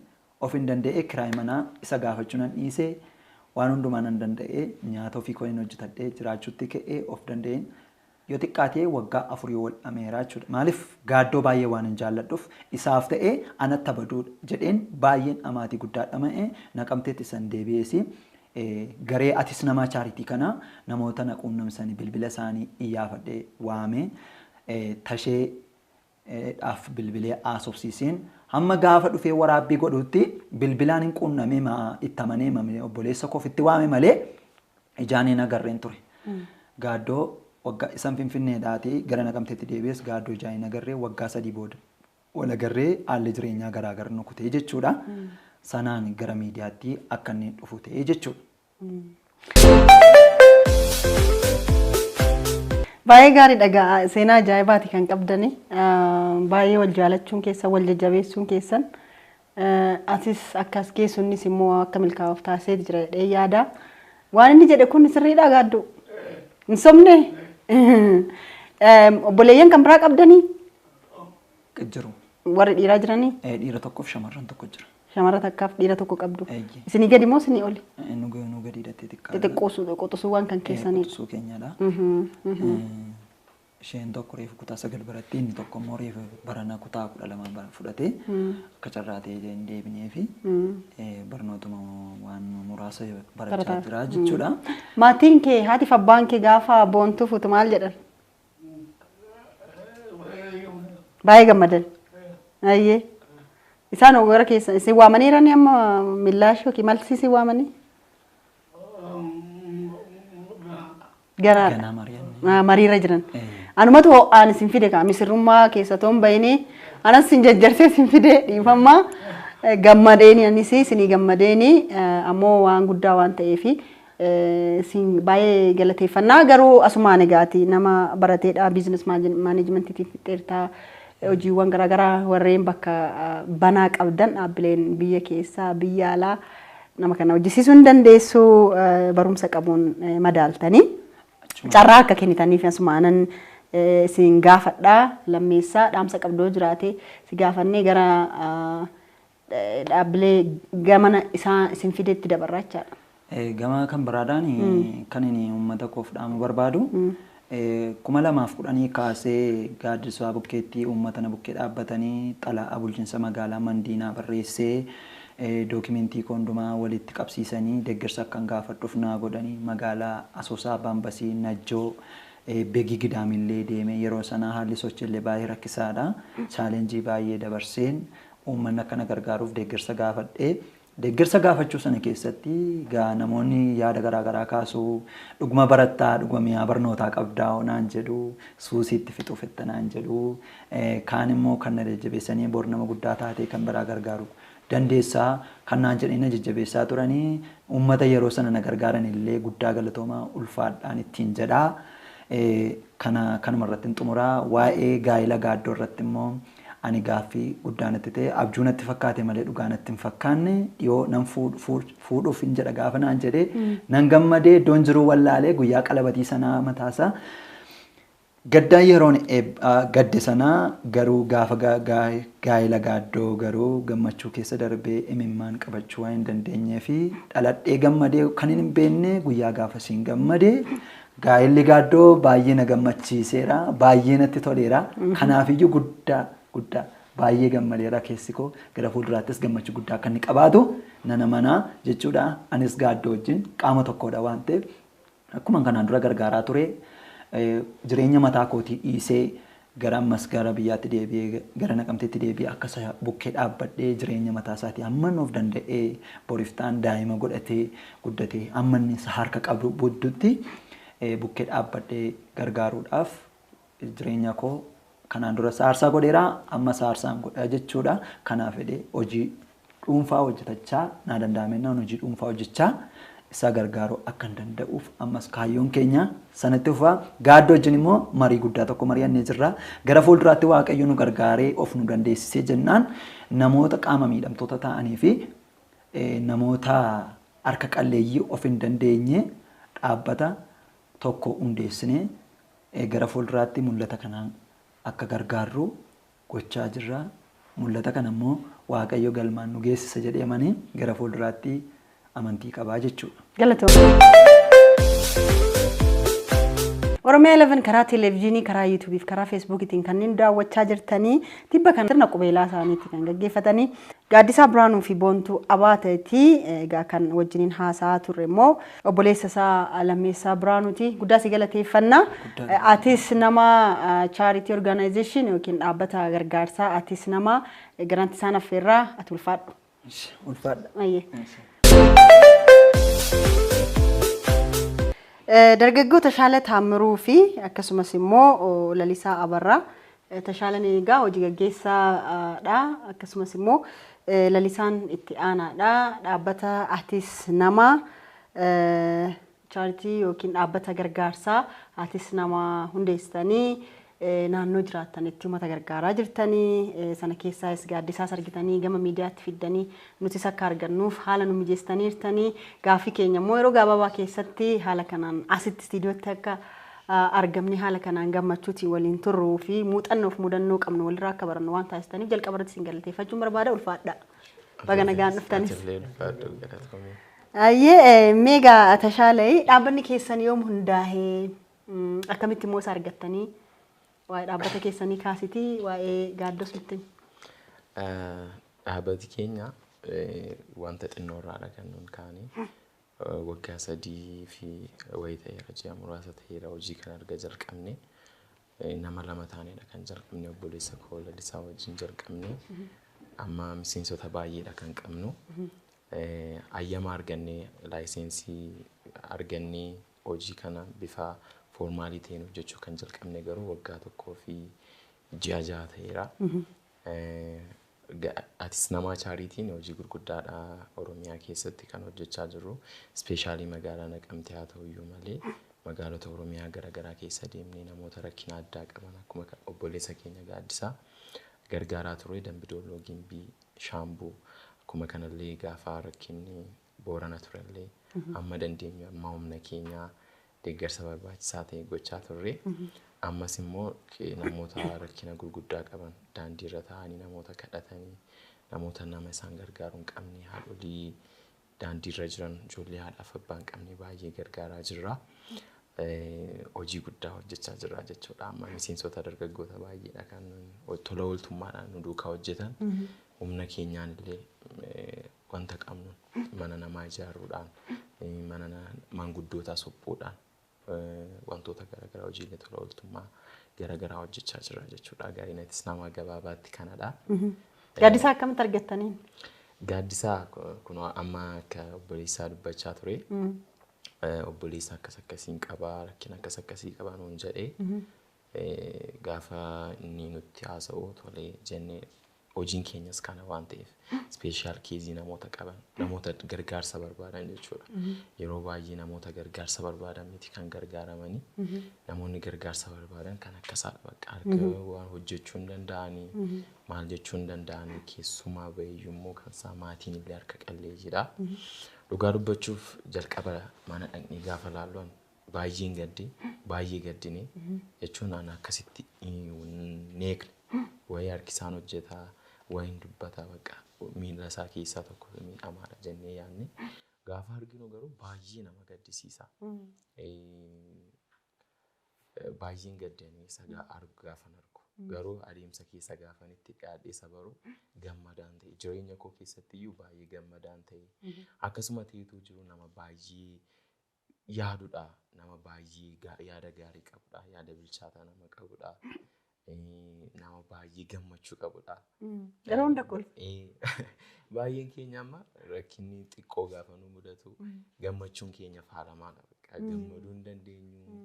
Speaker 7: of hin danda'ee kiraay manaa isa gaafachuu nan dhiisee waan hundumaa nan danda'ee nyaata ofii koo hin hojjetadhee jiraachuutti ka'ee of danda'een yoo xiqqaatee waggaa 4 yoo wal dhameeraa jechuudha. Maaliif gaaddoo baay'ee waan hin jaalladhuuf isaaf ta'ee anatti abaduu jedheen baay'een amaatii guddaa dhama'ee Naqamteetti san deebi'eesi garee atis namaa chaaritii kana namoota na quunnamsanii bilbila isaanii iyyaafadhee waamee tashee dhaaf bilbilee haasofsiiseen hamma gaafa dhufee waraabbii godhutti bilbilaan hin quunnamee itti amanee obboleessa koof itti waame malee ijaan hin agarreen ture. Gaaddoo waggaa isaan Finfinneedhaatii gara Naqamteetti deebi'es gaaddoo ijaan hin agarree waggaa 3 booda wal agarree haalli jireenyaa garaagara nu kutee jechuudha. Sanaan gara miidiyaatti akka inni dhufu ta'ee jechuudha.
Speaker 1: Baay'ee gaariidha gaa seenaa ajaa'ibaati kan qabdani. Baay'ee wal jaalachuun keessan wal jajjabeessuun keessan asis akkas geessuunis immoo akka milkaa'uuf taasisee jira jedhee yaada. Waan inni jedhe kun sirriidha gaadduu. Hin sobne? Obboleeyyan kan biraa qabdanii?
Speaker 7: Jiru.
Speaker 1: Warri dhiiraa jiranii?
Speaker 7: Dhiira tokkoof shamarran tokko jira.
Speaker 1: Shamarra takkaaf dhiira tokko qabdu. Isinii gadi moo isinii oli?
Speaker 7: Nu gadi hidhattee xiqqaa.
Speaker 1: Xixiqqoo qoxisuuwwan kan keessanii.
Speaker 7: Qoxisuu keenyadha. Isheen tokko reefu kutaa 9 baratti inni tokko immoo reefu barana kutaa 12 fudhatee akka carraa ta'ee hin deebinee fi barnootuma waan muraasa barachaa jira jechuudha.
Speaker 1: Maatiin kee haatiif abbaan kee gaafa boontuu fuutu maal jedhan? Baay'ee gammadan. Ayyee. Isaan gara keessa isin waamaniirani amma millaash yookiin malsi isin waamanii? Ganaadha.
Speaker 7: Ganaa mari'anne.
Speaker 1: Mariirra jiran. Anumatu ho'aan isin fide kaa misirrummaa keessa toon bayinii anas isin jajjarsee isin fide dhiifammaa gammadeeni anis isinii gammadeeni ammoo waan guddaa waan ta'eefi isin baay'ee galateeffannaa garuu asumaan egaati nama barateedha biizines maaneejmentiitiin fixxeertaa hojiiwwan garaagaraa warreen bakka banaa qabdan dhaabbileen biyya keessaa biyya alaa nama kana hojjisiisuu hin dandeessu barumsa qabuun madaaltanii. Carraa akka kennitaniif asumaanan isin gaafadha lammeessaa dhaamsa qabdoo jiraate si gaafannee gara dhaabbilee gamana isaa isin fidetti dabarraa jechaadha.
Speaker 7: Gama kan biraadhaan kan inni uummata koof dhaamu barbaadu 2010 kaasee gaaddisaa bukkeetti uummata na bukkee dhaabbatanii xalayaa bulchiinsa magaalaa Mandiinaa barreessee Dookimentii koo hundumaa walitti qabsiisanii deeggarsa akkan gaafadhuuf naa godhanii magaalaa Asoosaa, Baambasii, Najjoo, Beegii Gidaamillee deemee yeroo sanaa haalli sochiillee baay'ee rakkisaadha. Chaalenjii baay'ee dabarseen uummanni akka na gargaaruuf deeggarsa gaafadhee deeggarsa gaafachuu sana keessatti gaa namoonni yaada garaagaraa kaasuu dhuguma barattaa dhuguma mi'aa barnootaa qabdaa naan jedhu suusiitti fixuuf itti naan jedhu kaan immoo kan na jajjabeessanii bor nama guddaa taatee kan biraa gargaaru dandeessaa kan naan jedhanii na jajjabeessaa turanii uummata yeroo sana na gargaaran illee guddaa galatoomaa ulfaadhaan ittiin jedhaa. Kana kanuma irratti xumuraa waa'ee gaa'ela gaaddoo irratti immoo ani gaaffii guddaa natti ta'e abjuu natti fakkaate malee dhugaa natti hin fakkaanne dhiyoo nan fuudhuuf hin jedha gaafa naan jedhee nan gammadee iddoon jiruu wallaalee guyyaa qalabatii sanaa mataasaa gaddaan yeroon gadde sanaa garuu gaafa gaa'ela gaaddoo garuu gammachuu keessa darbee imimmaan qabachuu waan hin dandeenyee fi dhaladhee gammadee kan hin beekne guyyaa gaafa siin gammadee gaa'elli gaaddoo baay'ee na gammachiiseera baay'ee natti toleera kanaafiyyuu guddaa guddaa baay'ee gammadeera keessi koo gara fuulduraattis gammachuu guddaa akka inni qabaatu nana manaa jechuudha. Anis gaaddoo wajjin qaama tokkodha waan ta'eef akkuma kanaan dura gargaaraa ture jireenya mataa kootii dhiisee gara ammas gara biyyaatti deebi'ee gara Naqamteetti deebi'ee akka isa bukkee dhaabbadhee jireenya mataa isaatii hamma inni of danda'ee boriftaan daa'ima godhatee guddatee hamma inni isa harka qabu buddutti bukkee dhaabbadhee gargaaruudhaaf jireenya koo kanaan dura saarsaa godheera amma saarsaan godha jechuudha. Kanaaf fedhee hojii dhuunfaa hojjetachaa naa danda'amennaan hojii dhuunfaa hojjechaa isa gargaaruu akka hin danda'uuf ammas kaayyoon keenya sanatti fufaa. Gaaddoo wajjin immoo marii guddaa tokko mari'annee jirra. Gara fuulduraatti Waaqayyo nu gargaaree of nu dandeessisee jennaan namoota qaama miidhamtoota ta'anii fi namoota harka qalleeyyii of hin dandeenye dhaabbata tokko hundeessinee gara fuulduraatti mul'ata kanaan akka gargaarru gochaa jirra. Mul'ata kana immoo Waaqayyo galmaan nu geessisa jedhee amanii gara fuulduraatti amantii qabaa jechuudha.
Speaker 1: Galatoomna. Oromiyaa 11 karaa televezyiinii, karaa yuutuubii fi karaa feesbuukiitiin kanneen daawwachaa jirtanii tibba kana sirna qubeelaa isaaniitti kan gaggeeffatanii Gaaddisaa Biraanuu fi Boontuu Abaateeti. Egaa kan wajjiniin haasa'aa turre immoo obboleessa isaa Lammeessaa Biraanuuti. Guddaa si galateeffanna. Atis nama charity organization yookiin dhaabbata gargaarsaa atis nama garanti isaan affeerraa ati ulfaadhu.
Speaker 7: Ulfaadha.
Speaker 1: Ayyee. Dargaggoo Tashaala Taammiruu fi akkasumas immoo Lalisaa Abarraa. Tashaalan egaa hojii gaggeessaadha. Akkasumas immoo Lalisaan itti aanaadha. Dhaabbata Atis Nama chaaritii yookiin dhaabbata gargaarsaa Atis Nama hundeessitanii naannoo jiraattanitti uummata gargaaraa jirtanii sana keessaas gaaddisaas argitanii gama miidiyaatti fiddanii nutis akka argannuuf haala nu mijeessitaniirtanii gaaffii keenya immoo yeroo gabaabaa keessatti haala kanaan asitti istiidiyootti akka argamne haala kanaan gammachuutiin waliin turruu fi muuxannoof mudannoo qabnu walirraa akka barannu waan taasistaniif jalqaba irratti isin galateeffachuun barbaada ulfaadha. Baga nagaan dhuftanis. Ayyee meegaa Tashaalee dhaabbanni keessan yoom hundaa'ee akkamitti immoo isa argattanii waa'ee dhaabbata keessanii kaasitii waa'ee gaaddos nutti.
Speaker 9: Dhaabbati keenya wanta xinnoo irraadha kan nuun kaane waggaa 3 fi wayii ta'eera ji'a muraasa ta'eera hojii kana erga jalqabne nama lama taanedha kan jalqabne obboleessa koo Lalisaa wajjin jalqabne amma miseensota baay'eedha kan qabnu. Ayyama argannee laayisensii argannee hojii kana bifa foormaalii ta'een hojjechuu kan jalqabne garuu waggaa 1 fi ji'a 6 ta'eera. Atis Namaa Chaariitiin hojii gurguddaadha Oromiyaa keessatti kan hojjechaa jirru. Ispeeshaalii magaalaa Naqamtee haa ta'u iyyuu malee magaalota Oromiyaa garaagaraa keessa deemnee namoota rakkina addaa qaban akkuma obboleessa keenya Gaaddisaa gargaaraa ture Dambidolloo, Gimbii, Shaambuu akkuma kanallee gaafa rakkinni Boorana turellee amma dandeenyu amma humna keenyaa deeggarsa barbaachisaa ta'e gochaa turre. Ammas immoo namoota rakkina gurguddaa qaban daandiirra taa'anii namoota kadhatanii namoota nama isaan gargaaru hin qabne haadholii daandiirra jiran ijoollee haadhaaf abbaa hin qabne baay'ee gargaaraa jirra. Hojii guddaa hojjechaa jirra jechuudha. Amma miseensota dargaggoota baay'eedha kan tola ooltummaadhaan nu duukaa hojjetan. Humna keenyaan illee wanta qabnu mana namaa ijaaruudhaan, mana maanguddootaa suphuudhaan, wantoota garaagaraa, hojiilee tola ooltummaa garaagaraa hojjechaa jira jechuudha. Gaariinatis nama gabaabaatti kanadha.
Speaker 1: Gaaddisaa akkamitti argattaniin?
Speaker 9: Gaaddisaa kun amma akka obboleessaa dubbachaa ture. Obboleessa akkas akkasiin qabaa, rakkina akkas akkasii qabaa nuun jedhee, gaafa inni nutti haasa'u tolee jennee, hojiin keenyas kana waan ta'eef, special case namoota qaban, namoota gargaarsa barbaadan jechuudha. Yeroo baay'ee namoota gargaarsa barbaadan miti kan gargaaramanii, namoonni gargaarsa barbaadan kan akkasaadha, bakka harka waan hojjechuu hin danda'anii, maal jechuu hin danda'anii, keessumaa bahiyyuu immoo kan isaa maatiin illee harka qalleeyyiidha. Dhugaa dubbachuuf, jalqaba mana dhaqnee gaafa laallu baay'een gadde, baay'ee gaddine jechuun, ani akkasitti hin eegne. Wayii harki isaan hojjetaa, wayiin dubbataa, bakka miila isaa keessaa tokko miidhamaadha jennee yaadne. Gaafa arginu garuu baay'ee nama gaddisiisa. Baay'een gaddanii isa gaafan argu. Garuu adeemsa keessa gaafan itti dhiyaadhee isa baru gammadaan ta'e. Jireenya koo keessatti iyyuu baay'ee gammadaan ta'e. Akkasuma ta'etu jiru, nama baay'ee yaadudha. Nama baay'ee yaada gaarii qabudha. Yaada bilchaataa nama qabudha. Nama baay'ee gammachuu qabudha.
Speaker 1: Yeroo hunda kolfa.
Speaker 9: Baay'een keenya amma rakkinni xiqqoo gaafa nu mudatu gammachuun keenya faalamaadha. Gammaduu hin dandeenyu,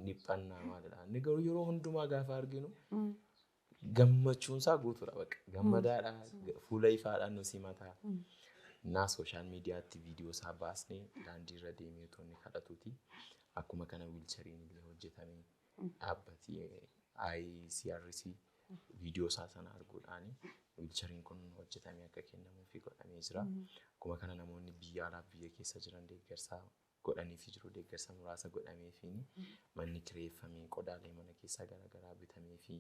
Speaker 9: dhiphannaa maalidha. Inni garuu yeroo hundumaa gaafa arginu gammachuun isaa guutuudha bakka. Gammadaadha, fuula ifaadhaan nu simata. Naa social mediatti viidiyoo isaa baasnee, daandii irra deemee otoo inni kadhatuuti. Akkuma kana wheelchairiin illee hojjetamee, dhaabbati ICRC viidiyoo isaa sana arguudhaan wheelchairiin kun hojjetamee akka kennamuufi godhamee jira. Akkuma kana namoonni biyya alaa, biyya keessa jiran deeggarsa godhaniifi jiru. Deeggarsa muraasa godhameefiin manni kireeffamee, qodaalee mana keessaa garaagaraa bitameefi,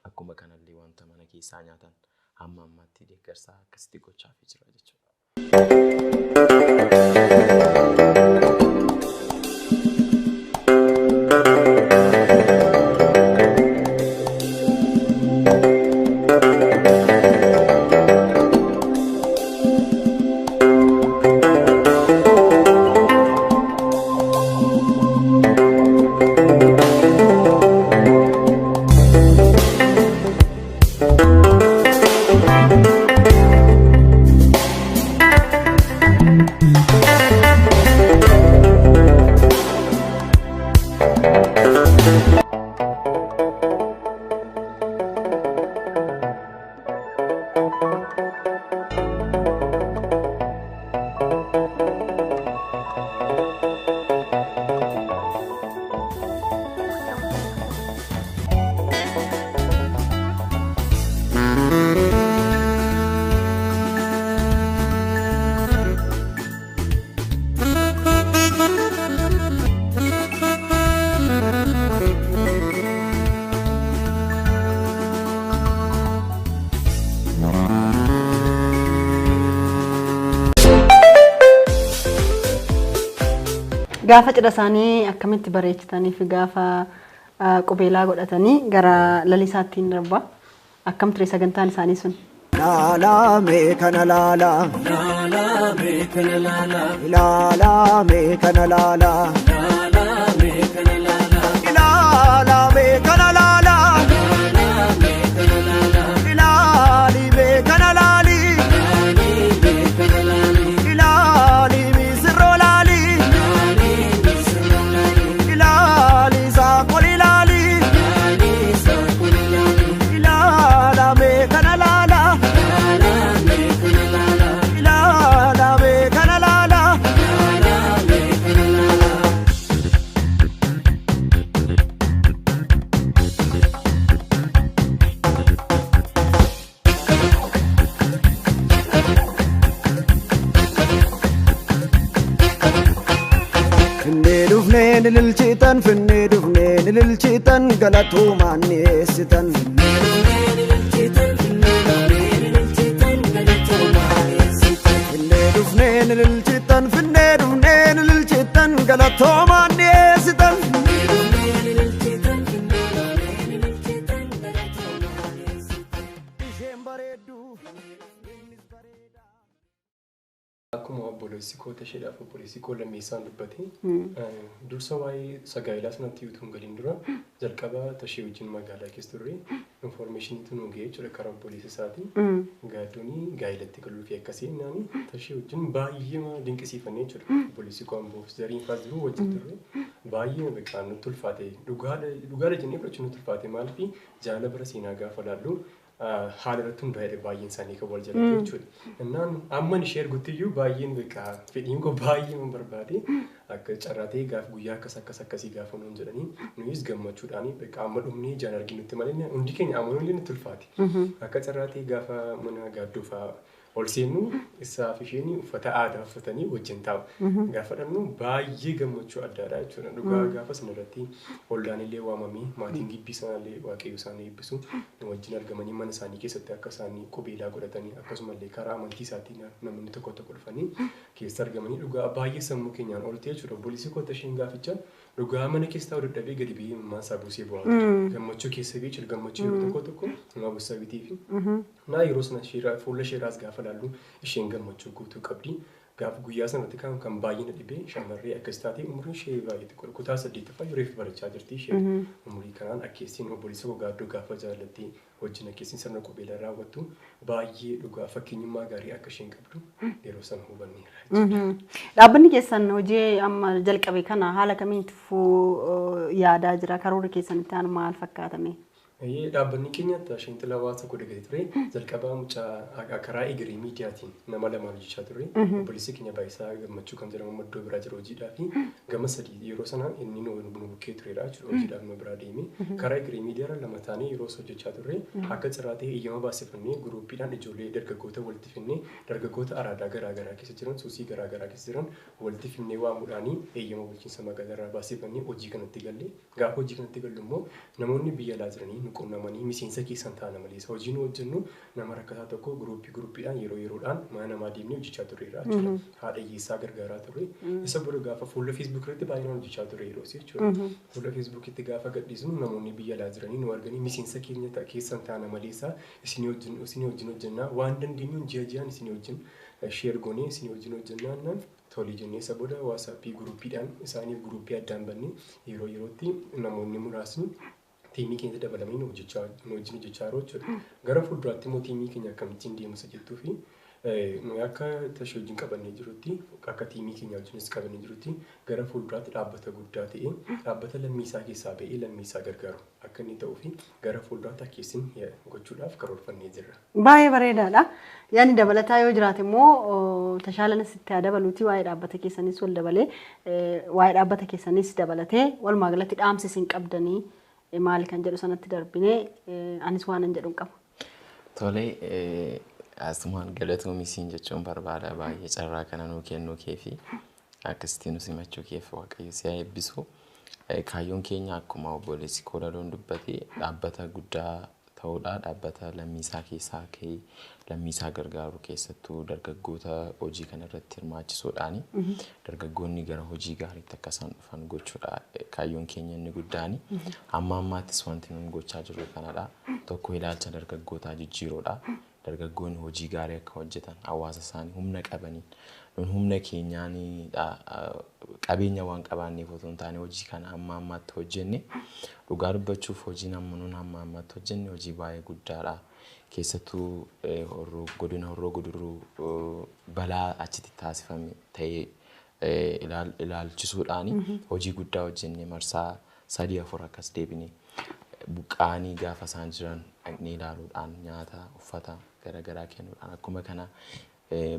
Speaker 9: akkuma kanallee wanta mana keessaa nyaatan hamma ammaatti deeggarsa akkasitti gochaafii jira jechuudha.
Speaker 1: Gaafa cidha isaanii akkamitti bareechitanii fi gaafa qubeelaa godhatanii gara lalisaattiin darba. Akkam ture sagantaan isaanii sun?
Speaker 3: Laalaa mee kana laalaa.
Speaker 4: Laalaa mee kana laalaa.
Speaker 3: Ilaalaa mee kana laalaa.
Speaker 4: Laalaa mee kana laalaa.
Speaker 3: Ilaalaa mee kana laalaa.
Speaker 4: Laalaa mee kana laalaa.
Speaker 3: Ilaali mee kana laali.
Speaker 4: Laalii mee kana laalii.
Speaker 3: Ilaali misirroo laali.
Speaker 4: Laalii misirroo laalii.
Speaker 3: Ilaali saaqol ilaali.
Speaker 4: Laalii saaqol laalii.
Speaker 3: Ilaalaa mee kana laalaa.
Speaker 4: Laalaa mee kana laalaa.
Speaker 3: Ilaalaa mee kana laalaa.
Speaker 4: Laalaa mee kana laalaa.
Speaker 3: Finnee dhufnee nililchitan, finnee dhufnee nililchitan, galatuumaan dhiyeessitan. Finnee dhufnee nililchitan, finnee dhufnee nililchitan, galatoomaan dhiyeessitan. Isheen bareedduu.
Speaker 10: Akkuma obboleessi koo Tasheedhaaf obboleessi koo Lammeessaan dubbate, dursa waa'ee sagaayilaa sanatti utuu hin galiin dura jalqaba Tashee wajjin magaalaa keessa turre, informationiitu nu ga'ee jechuudha karaa obboleessa isaatii. Gaaddoonii gaayilatti galuu fi akkasii naani Tashee wajjin baay'ee dinqisiifannee jechuudha. Obboleessi koo amboof zariin faas jiru wajjin turre, baay'ee beekaan nutti ulfaate, dhugaadha jennee fudhachuun nutti ulfaate. Maaliif jaala bara seenaa gaafa laallu haala irratti hundaa'edha baay'een isaanii kan wal jalatti jechuudha. Innaan amman ishee ergutti iyyuu baay'een beekaa fedhiin koo baay'ee man barbaade. Akka carraa ta'e gaaf guyyaa akkas akkas akkasii gaafa nuun jedhanii nuyis gammachuudhaan beekaa amma dhumnee ijaan arginutti malee hundi keenya amanuun illee nutti ulfaate. Akka carraa ta'e gaafa mana gaaddoo fa'aa ol seennu isaaf isheen uffata aadaa uffatanii wajjin taa'u. Gaafa dhannu baay'ee gammachuu addaadha jechuudha. Dhugaa gaafa sanarratti ollaan illee waamamee, maatiin gibbii sanallee waaqayyo isaanii eebbisu nu wajjin argamanii mana isaanii keessatti akka isaanii qubeelaa godhatanii, akkasumallee karaa amantii isaatiin namoonni tokko tokko dhufanii keessa argamanii, dhugaa baay'ee sammuu keenyaan ol ta'e jechuudha. Obboleessi koo isheen gaaficha dhugaa mana keessa taa'u dadhabee gadi ba'ee imimmaan isaa buusee bu'aa ture. Gammachuu keessa ba'ee jechuudha. Gammachuu yeroo tokko tokko nama buusaa bitii fi naa yeroo sana fuula isheeraas gaafa laallu isheen gammachuu guutuu qabdi. Gaafa guyyaa sanatti kan baay'ee na dhibee shamarree akkas taate, umriin ishee baay'ee xiqqoodha. Kutaa saddeettaffaa yeroo ifi barachaa jirti isheen. Umurii kanaan akkeessiin obboleessa koo gaaddoo gaafa jaallatti wajjin akkeessiin sirna qubeelaa raawwattu baay'ee dhugaa fakkeenyummaa gaarii akka isheen qabdu yeroo sana hubanneera.
Speaker 1: Dhaabbanni keessan hojii amma jalqabe kana haala kamiin itti fufuu yaadaa jira? Karoora keessan itti aanu maal fakkaatame?
Speaker 10: Dhaabbanni keenya isheen xilaa waan tokko dagatee ture. Jalqabaa mucaa karaa egeree miidiyaatiin nama lamaan hojjechaa ture. Obboleessi keenya Baay'isaa Gammachuu kan jedhamu iddoo biraa jira hojiidhaa fi gama sadii yeroo sana inni nu bukkee turedha jechuudha, hojiidhaaf nu biraa deeme. Karaa egeree miidiyaarra lama taanee yeroo hojjechaa turre. Akka carraa ta'e eeyyama baasifannee guruuppiidhaan ijoollee dargaggoota walitti finnee, dargaggoota araadaa garaa garaa keessa jiran, suusii garaa garaa keessa jiran walitti finnee waamuudhaanii eeyyama bulchiinsa magaalaa irraa baasifannee hojii kanatti galle. Gaafa hojii kanatti gallu immoo namoonni biyya alaa jiranii nu qunnamanii miseensa keessan taana malee hojii nu hojjennu nama rakkataa tokko guruuppii guruuppiidhaan yeroo yeroodhaan mana namaa deemnee hojjechaa turreerra jechuudha. Haadha hiyyeessaa gargaaraa turre. Isa booda gaafa fuula Facebook irratti baay'inaan hojjechaa turre yeroo jechuudha. Fuula Facebookitti gaafa gadhiisnu namoonni biyya alaa jiranii nu arganii miseensa keenya keessan taana maleessa isinii wajjin hojjennaa, waan dandeenyuun ji'a ji'aan isinii wajjin share goonee isinii wajjin hojjennaa naan tolii jennee, isa booda WhatsAppii guruuppiidhaan isaaniif guruuppii addaan bannee yeroo yerootti namoonni muraasni tiimii keenya dabalamanii nu wajjin hojjechaa jiru jechuudha. Gara fuulduraatti immoo tiimii keenya akkamittiin deemsa jettuu fi nuyi akka tashee wajjin qabannee jirutti, akka tiimii keenya wajjinis qabannee jirutti, gara fuulduraatti dhaabbata guddaa ta'ee, dhaabbata lammiisaa keessaa ba'ee lammiisaa gargaaru akka inni ta'uu fi gara fuulduraatti akkeessin gochuudhaaf karoorfannee jirra.
Speaker 1: Baay'ee bareedaadha. Yaadni dabalataa yoo jiraate immoo tashaalanis itti haa dabaluuti, waa'ee dhaabbata keessanis wal dabalee, waa'ee dhaabbata keessanis dabalatee walumaa galatti dhaamsi isin qabdanii maali kan jedhu sanatti darbinee anis waan hin jedhu hin qabu.
Speaker 9: Tole, asumaan galatoomisiin jechuun barbaada, baay'ee carraa kana nuu kennuu kee fi akkasitti nu simachuu keef Waaqayyo si haa eebbisu. Kaayyoon keenya akkuma obboleessi koo Laloon dubbate dhaabbata guddaa ta'uudha. Dhaabbata lammiisaa keessaa ka'ee lammiisaa gargaaru, keessattuu dargaggoota hojii kana irratti hirmaachisuudhaani dargaggoonni gara hojii gaariitti akka isaan dhufan gochuudha kaayyoon keenya inni guddaani. Amma ammaattis wanti nuyi gochaa jirru kanadha. Tokko ilaalcha dargaggootaa jijjiiruudha. Dargaggoonni hojii gaarii akka hojjetan hawaasa isaanii humna qabaniin, nun humna keenyaan qabeenya waan qabaanneef otoo hin taane hojii kana amma ammaatti hojjenne. Dhugaa dubbachuuf hojiin amma nun amma ammaatti hojjenne hojii baay'ee guddaadha. Keessattuu godina Horroo Guduruu balaa achitti taasifame ta'ee ilaalchisuudhaan hojii guddaa hojjenne. Marsaa sadii afur akkas deebine buqqaanii gaafa isaan jiran dhaqnee ilaaluudhaan nyaata, uffata garaagaraa kennuudhaan, akkuma kana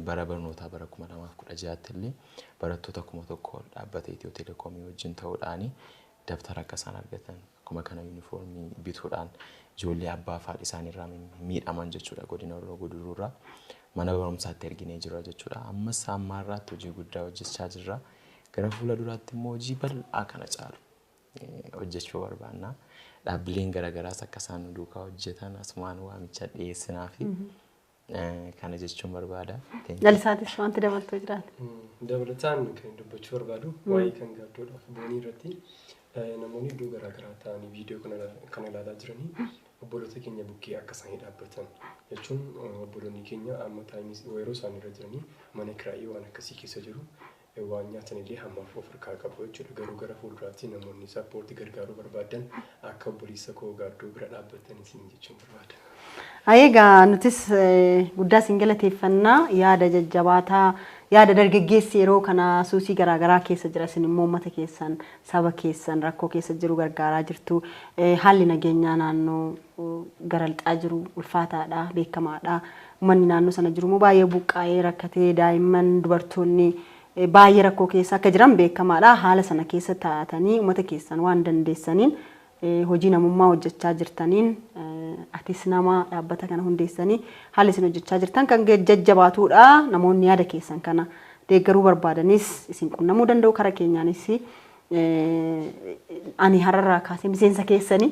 Speaker 9: bara barnootaa bara 2016tti illee barattoota 1000 ol dhaabbata Itiyoo Telekoomii wajjin ta'uudhaan dabtara akka isaan argatan, akkuma kana yuunifoormii bituudhaan ijoollee abbaa fi haadha isaaniirraa miidhaman jechuudha godina Horroo Guduruurraa mana barumsaatti erginee jira jechuudha. Ammas ammaarraatti hojii guddaa hojjechaa jirra. Gara fuula duraatti immoo hojii bal'aa kana caalu hojjechuu barbaanna. Dhaabbileen garaagaraas akka isaan nu duukaa hojjetan asumaan waamicha dhiyeessinaa fi kana jechuun barbaada.
Speaker 1: Lalisaatis wanti dabaltuu jiraate.
Speaker 10: Dabalataan kan dubbachuu barbaadu waa'ee kan gaaddoodhaaf boonii irratti namoonni iddoo garaagaraa ta'anii viidiyoo kana ilaalaa jiranii Obboloota keenya bukkee akka isaanii dhaabbatan jechuun obboloonni keenya amma taayimis yeroo isaan irra jiranii mana kiraayii waan akkasii keessa jiru, waan nyaatan illee hammaaf of harkaa qabu jechuudha. Garuu gara fuulduraatti namoonni support gargaaruu barbaadan akka obboleessa koo Gaaddoo bira dhaabbatan isin jechuun barbaada.
Speaker 1: Egaa nutis guddaa isin galateeffannaa. Yaada jajjabaataa, yaada dargaggeessi yeroo kana suusii garaagaraa keessa jira, isin immoo uummata keessan, saba keessan rakkoo keessa jiru gargaaraa jirtu. Haalli nageenyaa naannoo gara lixaa jiru ulfaataadha, beekamaadha. Uummanni naannoo sana jiru immoo baay'ee buqqaa'ee rakkatee, daa'imman, dubartoonni baay'ee rakkoo keessa akka jiran beekamaadha. Haala sana keessa taatanii uummata keessan waan dandeessaniin hojii namummaa hojjechaa jirtaniin, atis nama dhaabbata kana hundeessanii haalli isin hojjechaa jirtan kan jajjabaatudha. Namoonni yaada keessan kana deeggaruu barbaadanis isin qunnamuu danda'u. Karaa keenyaanis ani hararraa kaasee miseensa keessanii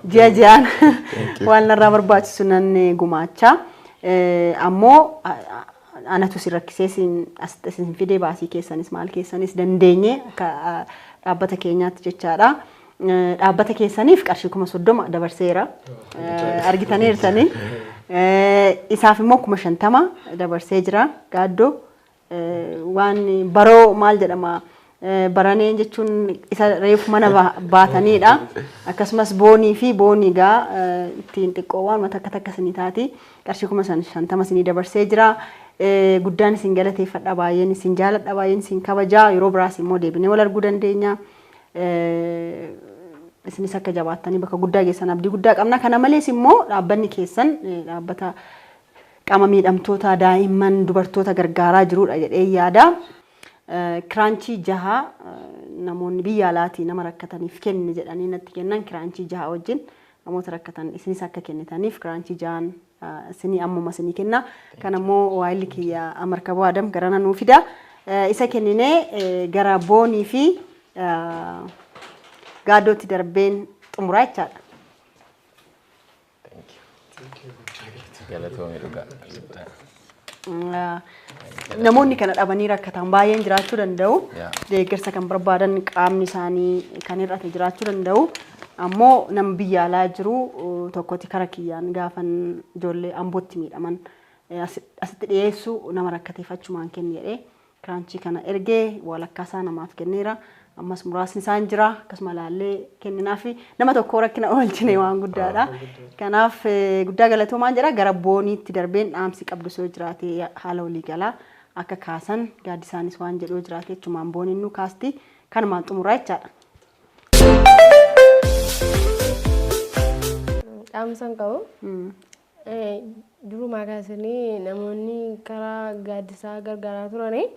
Speaker 1: ji'a ji'aan waan narraa barbaachisu nan gumaacha. Ammoo anatu si rakkisee isin fidee, baasii keessanis maal keessanis dandeenye akka dhaabbata keenyaatti jechaadha. Dhaabbata keessaniif qarshii 30,000 dabarseera. Argitaniirtanii. Isaaf immoo 50,000 dabarsee jira. Gaaddoo waan baroo maal jedhama, baraneen jechuun isa reefu mana baatanidha. Akkasumas boonii fi boonii gaa ittiin xiqqoo waan takka takka isinii taati. Qarshii 50,000 isinii dabarsee jira. Guddaan isin galateeffadha, baay'een isin jaaladha, baay'een isin kabajaa. Yeroo biraas immoo deebinee wal arguu dandeenya. Isinis akka jabaattanii bakka guddaa geessan abdii guddaa qabna. Kana malees immoo dhaabbanni keessan dhaabbata qaama miidhamtoota, daa'imman, dubartoota gargaaraa jirudha jedhee yaada. Kiraanchii jaha namoonni biyya alaatii nama rakkataniif kenni jedhanii natti kennan, kiraanchii jaha wajjin namoota rakkatan isinis akka kennitaniif kiraanchii jahan isinii ammuma isinii kenna. Kan ammoo waayilli kiyya Amarkaboo Adam garana nuu fida. Isa kenninee gara boonii fi gaaddootti darbeen xumuraa jechaadha.
Speaker 9: Galatoomii dhugaa.
Speaker 1: Namoonni kana dhabanii rakkatan baay'een jiraachuu danda'u. Deeggarsa kan barbaadan, qaamni isaanii kan hir'ate jiraachuu danda'u. Ammoo nama biyya alaa jiru tokkotti kara kiyyaan gaafan ijoollee Ambootti miidhaman asitti dhiyeessu, nama rakkateef achumaan kenni jedhee kiraanchii kana ergee walakkaa isaa namaaf kenneera. Ammas muraasni isaan jira, akkasuma ilaallee kenninaafi nama tokko rakkina oolchine waan guddaadha. Kanaaf guddaa galatoomaan jedha. Gara booniitti darbeen dhaamsi qabdu soo jiraate, haala waliigalaa akka kaasan, gaaddisaanis waan jedhu yoo jiraate achumaan booniin nu kaasti, kanumaan xumuraa jechaadha.
Speaker 2: Dhaamsan qabu. Durumaa kaasanii namoonni karaa gaaddisaa gargaaraa turanii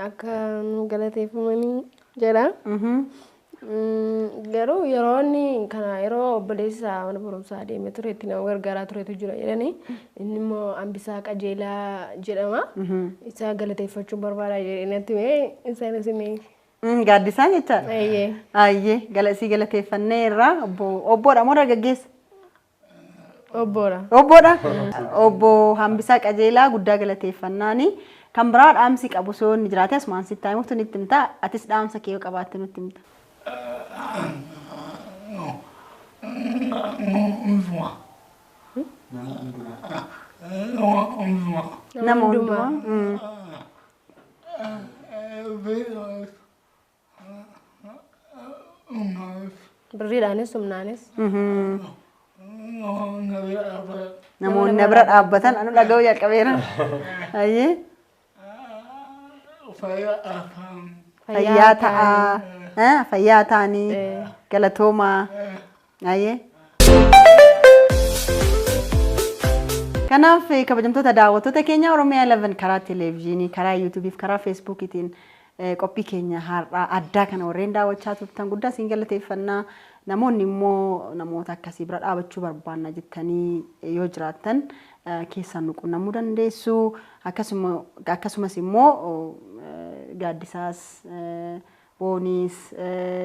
Speaker 2: akka nu galateeffamanii jedha. Garuu yeroo inni kana, yeroo obboleessi isaa mana barumsaa deemee turetti nama gargaaraa turetu jira jedhanii, inni immoo Hambisaa Qajeelaa jedhama. Isa galateeffachuun barbaada jedhee natti himee, isaanis inni.
Speaker 1: Gaaddisaan jechaadha.
Speaker 2: Ayyee.
Speaker 1: Ayyee, galasii galateeffannee irraa obbo obboodha moo dargaggeessa?
Speaker 2: Obboodha.
Speaker 1: Obboodha. Obbo Hambisaa Qajeelaa guddaa galateeffannaani. Kan biraa dhaamsi qabu soo inni jiraate asumaan sitti himuuf nutti himta. Atis dhaamsa kee yoo qabaatte nutti himta. Nama hundumaa.
Speaker 2: Birriidhaanis humnaanis.
Speaker 1: Namoonni na bira dhaabbatan anu dhaga'uu jalqabeera. Ayyee. Fayyaa ta'aa. Fayyaa ta'anii galatoomaa. Ayyee. Kanaaf kabajamtoota daawwattoota keenya Oromiyaa 11 karaa televezyiinii, karaa yuutuubii fi karaa feesbuukiitiin qophii keenya har'aa addaa kana warreen daawwachaa turtan guddaa isin galateeffannaa. Namoonni immoo namoota akkasii bira dhaabachuu barbaanna jettanii yoo jiraattan keessaan nu qunnamuu dandeessu. Akkasumas immoo gaaddisaas, booniis,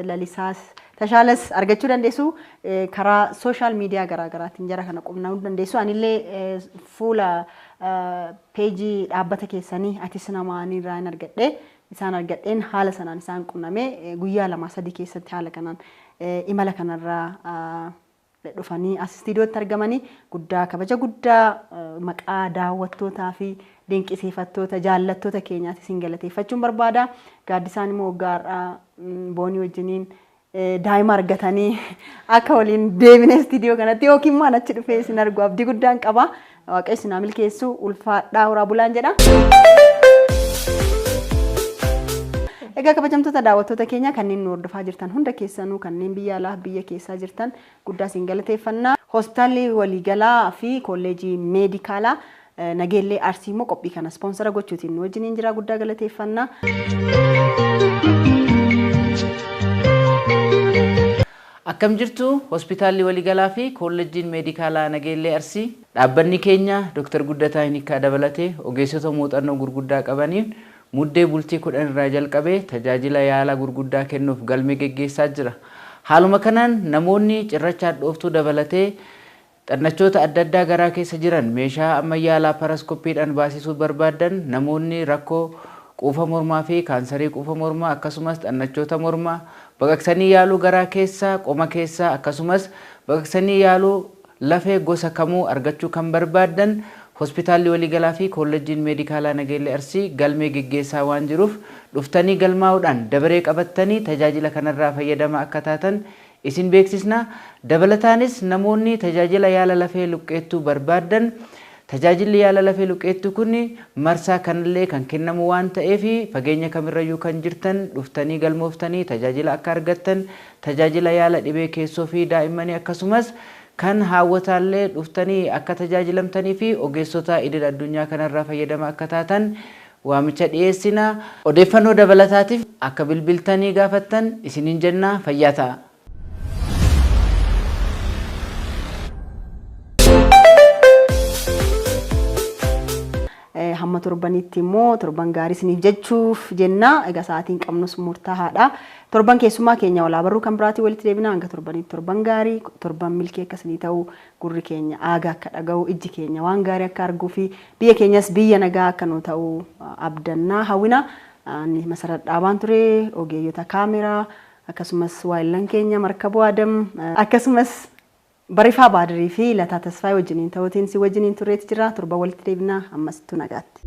Speaker 1: lalisaas, tashaalas argachuu dandeessu. Karaa social media garaagaraatiin jara kana qunnamuu dandeessu. Anillee fuula peejii dhaabbata keessanii atis namaanii irraa hin argadhe. Isaan argadheen haala sanaan isaan qunnamee guyyaa 2-3 keessatti haala kanaan imala kanarraa dhufanii as istiidiyootti argamanii guddaa kabaja guddaa maqaa daawwattootaa fi dinqisiifattoota jaallattoota keenyaatti isin galateeffachuun barbaada. Gaaddisaan immoo waggaa har'aa Boonii wajjiniin daa'ima argatanii akka waliin deemine istiidiyoo kanatti yookiin immoo achi dhufee isin argu abdii guddaan qaba. Waaqayyo isin haa milkeessu, ulfaadhaa, horaa bulaan jedha. Egaa kabajamtoota daawwattoota keenya kanneen nu hordofaa jirtan hunda keessanuu, kanneen biyya alaa biyya keessaa jirtan, guddaa isin galateeffannaa. Hospitaalli waliigalaa fi kolleejii meedikaalaa Nageellee Arsii immoo qophii kana ispoonsara gochuutiin nu wajjiniin jira, guddaa galateeffannaa.
Speaker 6: Akkam jirtu? Hospitaalli waliigalaa fi kolleejjiin meedikaalaa Nageellee Arsii dhaabbanni keenya Dr. Guddataa Hinikkaa dabalatee ogeessota muuxannoo gurguddaa qabaniin Muddee bultii 10 irraa jalqabee tajaajila yaala gurguddaa kennuuf galmee geggeessaa jira. Haaluma kanaan namoonni cirracha hadhooftuu dabalatee xannachoota adda addaa garaa keessa jiran meeshaa ammayyaa laapparaskoppiidhaan baasisuu barbaaddan, namoonni rakkoo quufa mormaa fi kaansarii quufa mormaa, akkasumas xannachoota mormaa baqaqsanii yaaluu garaa keessaa, qoma keessaa, akkasumas baqaqsanii yaaluu lafee gosa kamuu argachuu kan barbaaddan, Hospitaalli Waliigalaa fi Koollejjiin Meedikaalaa Nageellee Arsii galmee geggeessaa waan jiruuf dhuftanii galmaa'uudhaan dabaree qabattanii tajaajila kanarraa fayyadamaa akka taatan isin beeksisna. Dabalataanis namoonni tajaajila yaala lafee luqqeettuu barbaaddan, tajaajilli yaala lafee luqqeettuu kun marsaa kanallee kan kennamu waan ta'eef fageenya kamirrayyuu kan jirtan dhuftanii galmooftanii tajaajila akka argattan, tajaajila yaala dhibee keessoo fi daa'immanii akkasumas kan haawwataallee dhuftanii akka tajaajilamtanii fi ogeessota idil addunyaa kanarraa fayyadama akka taatan waamicha dhiyeessina. Odeeffannoo dabalataatiif akka bilbiltanii gaafattan isiniin jenna, fayyaa ta'a.
Speaker 1: Hamma torbanitti immoo torban gaarii isiniif jechuuf jenna. Egaa sa'aatiin qabnus murtaa'aadha. Torban keessummaa keenya walaa barruu kan biraatiin walitti deebina. Hanga torbanitti torban gaarii, torban milkii akka isinii ta'u, gurri keenya aagaa akka dhaga'u, ijji keenya waan gaarii akka arguu fi biyya keenyas biyya nagaa akka nu ta'u abdannaa hawwina. Ani Masarat Dhaabaan ture, ogeeyyota kaameraa akkasumas waayillan keenya Markaboo Adam akkasumas Barifaa Baadirii fi Lataa Tasfaayee wajjiniin ta'uutiin si wajjiniin turreeti jira. Torban walitti deebina. Ammasittuu nagaatti.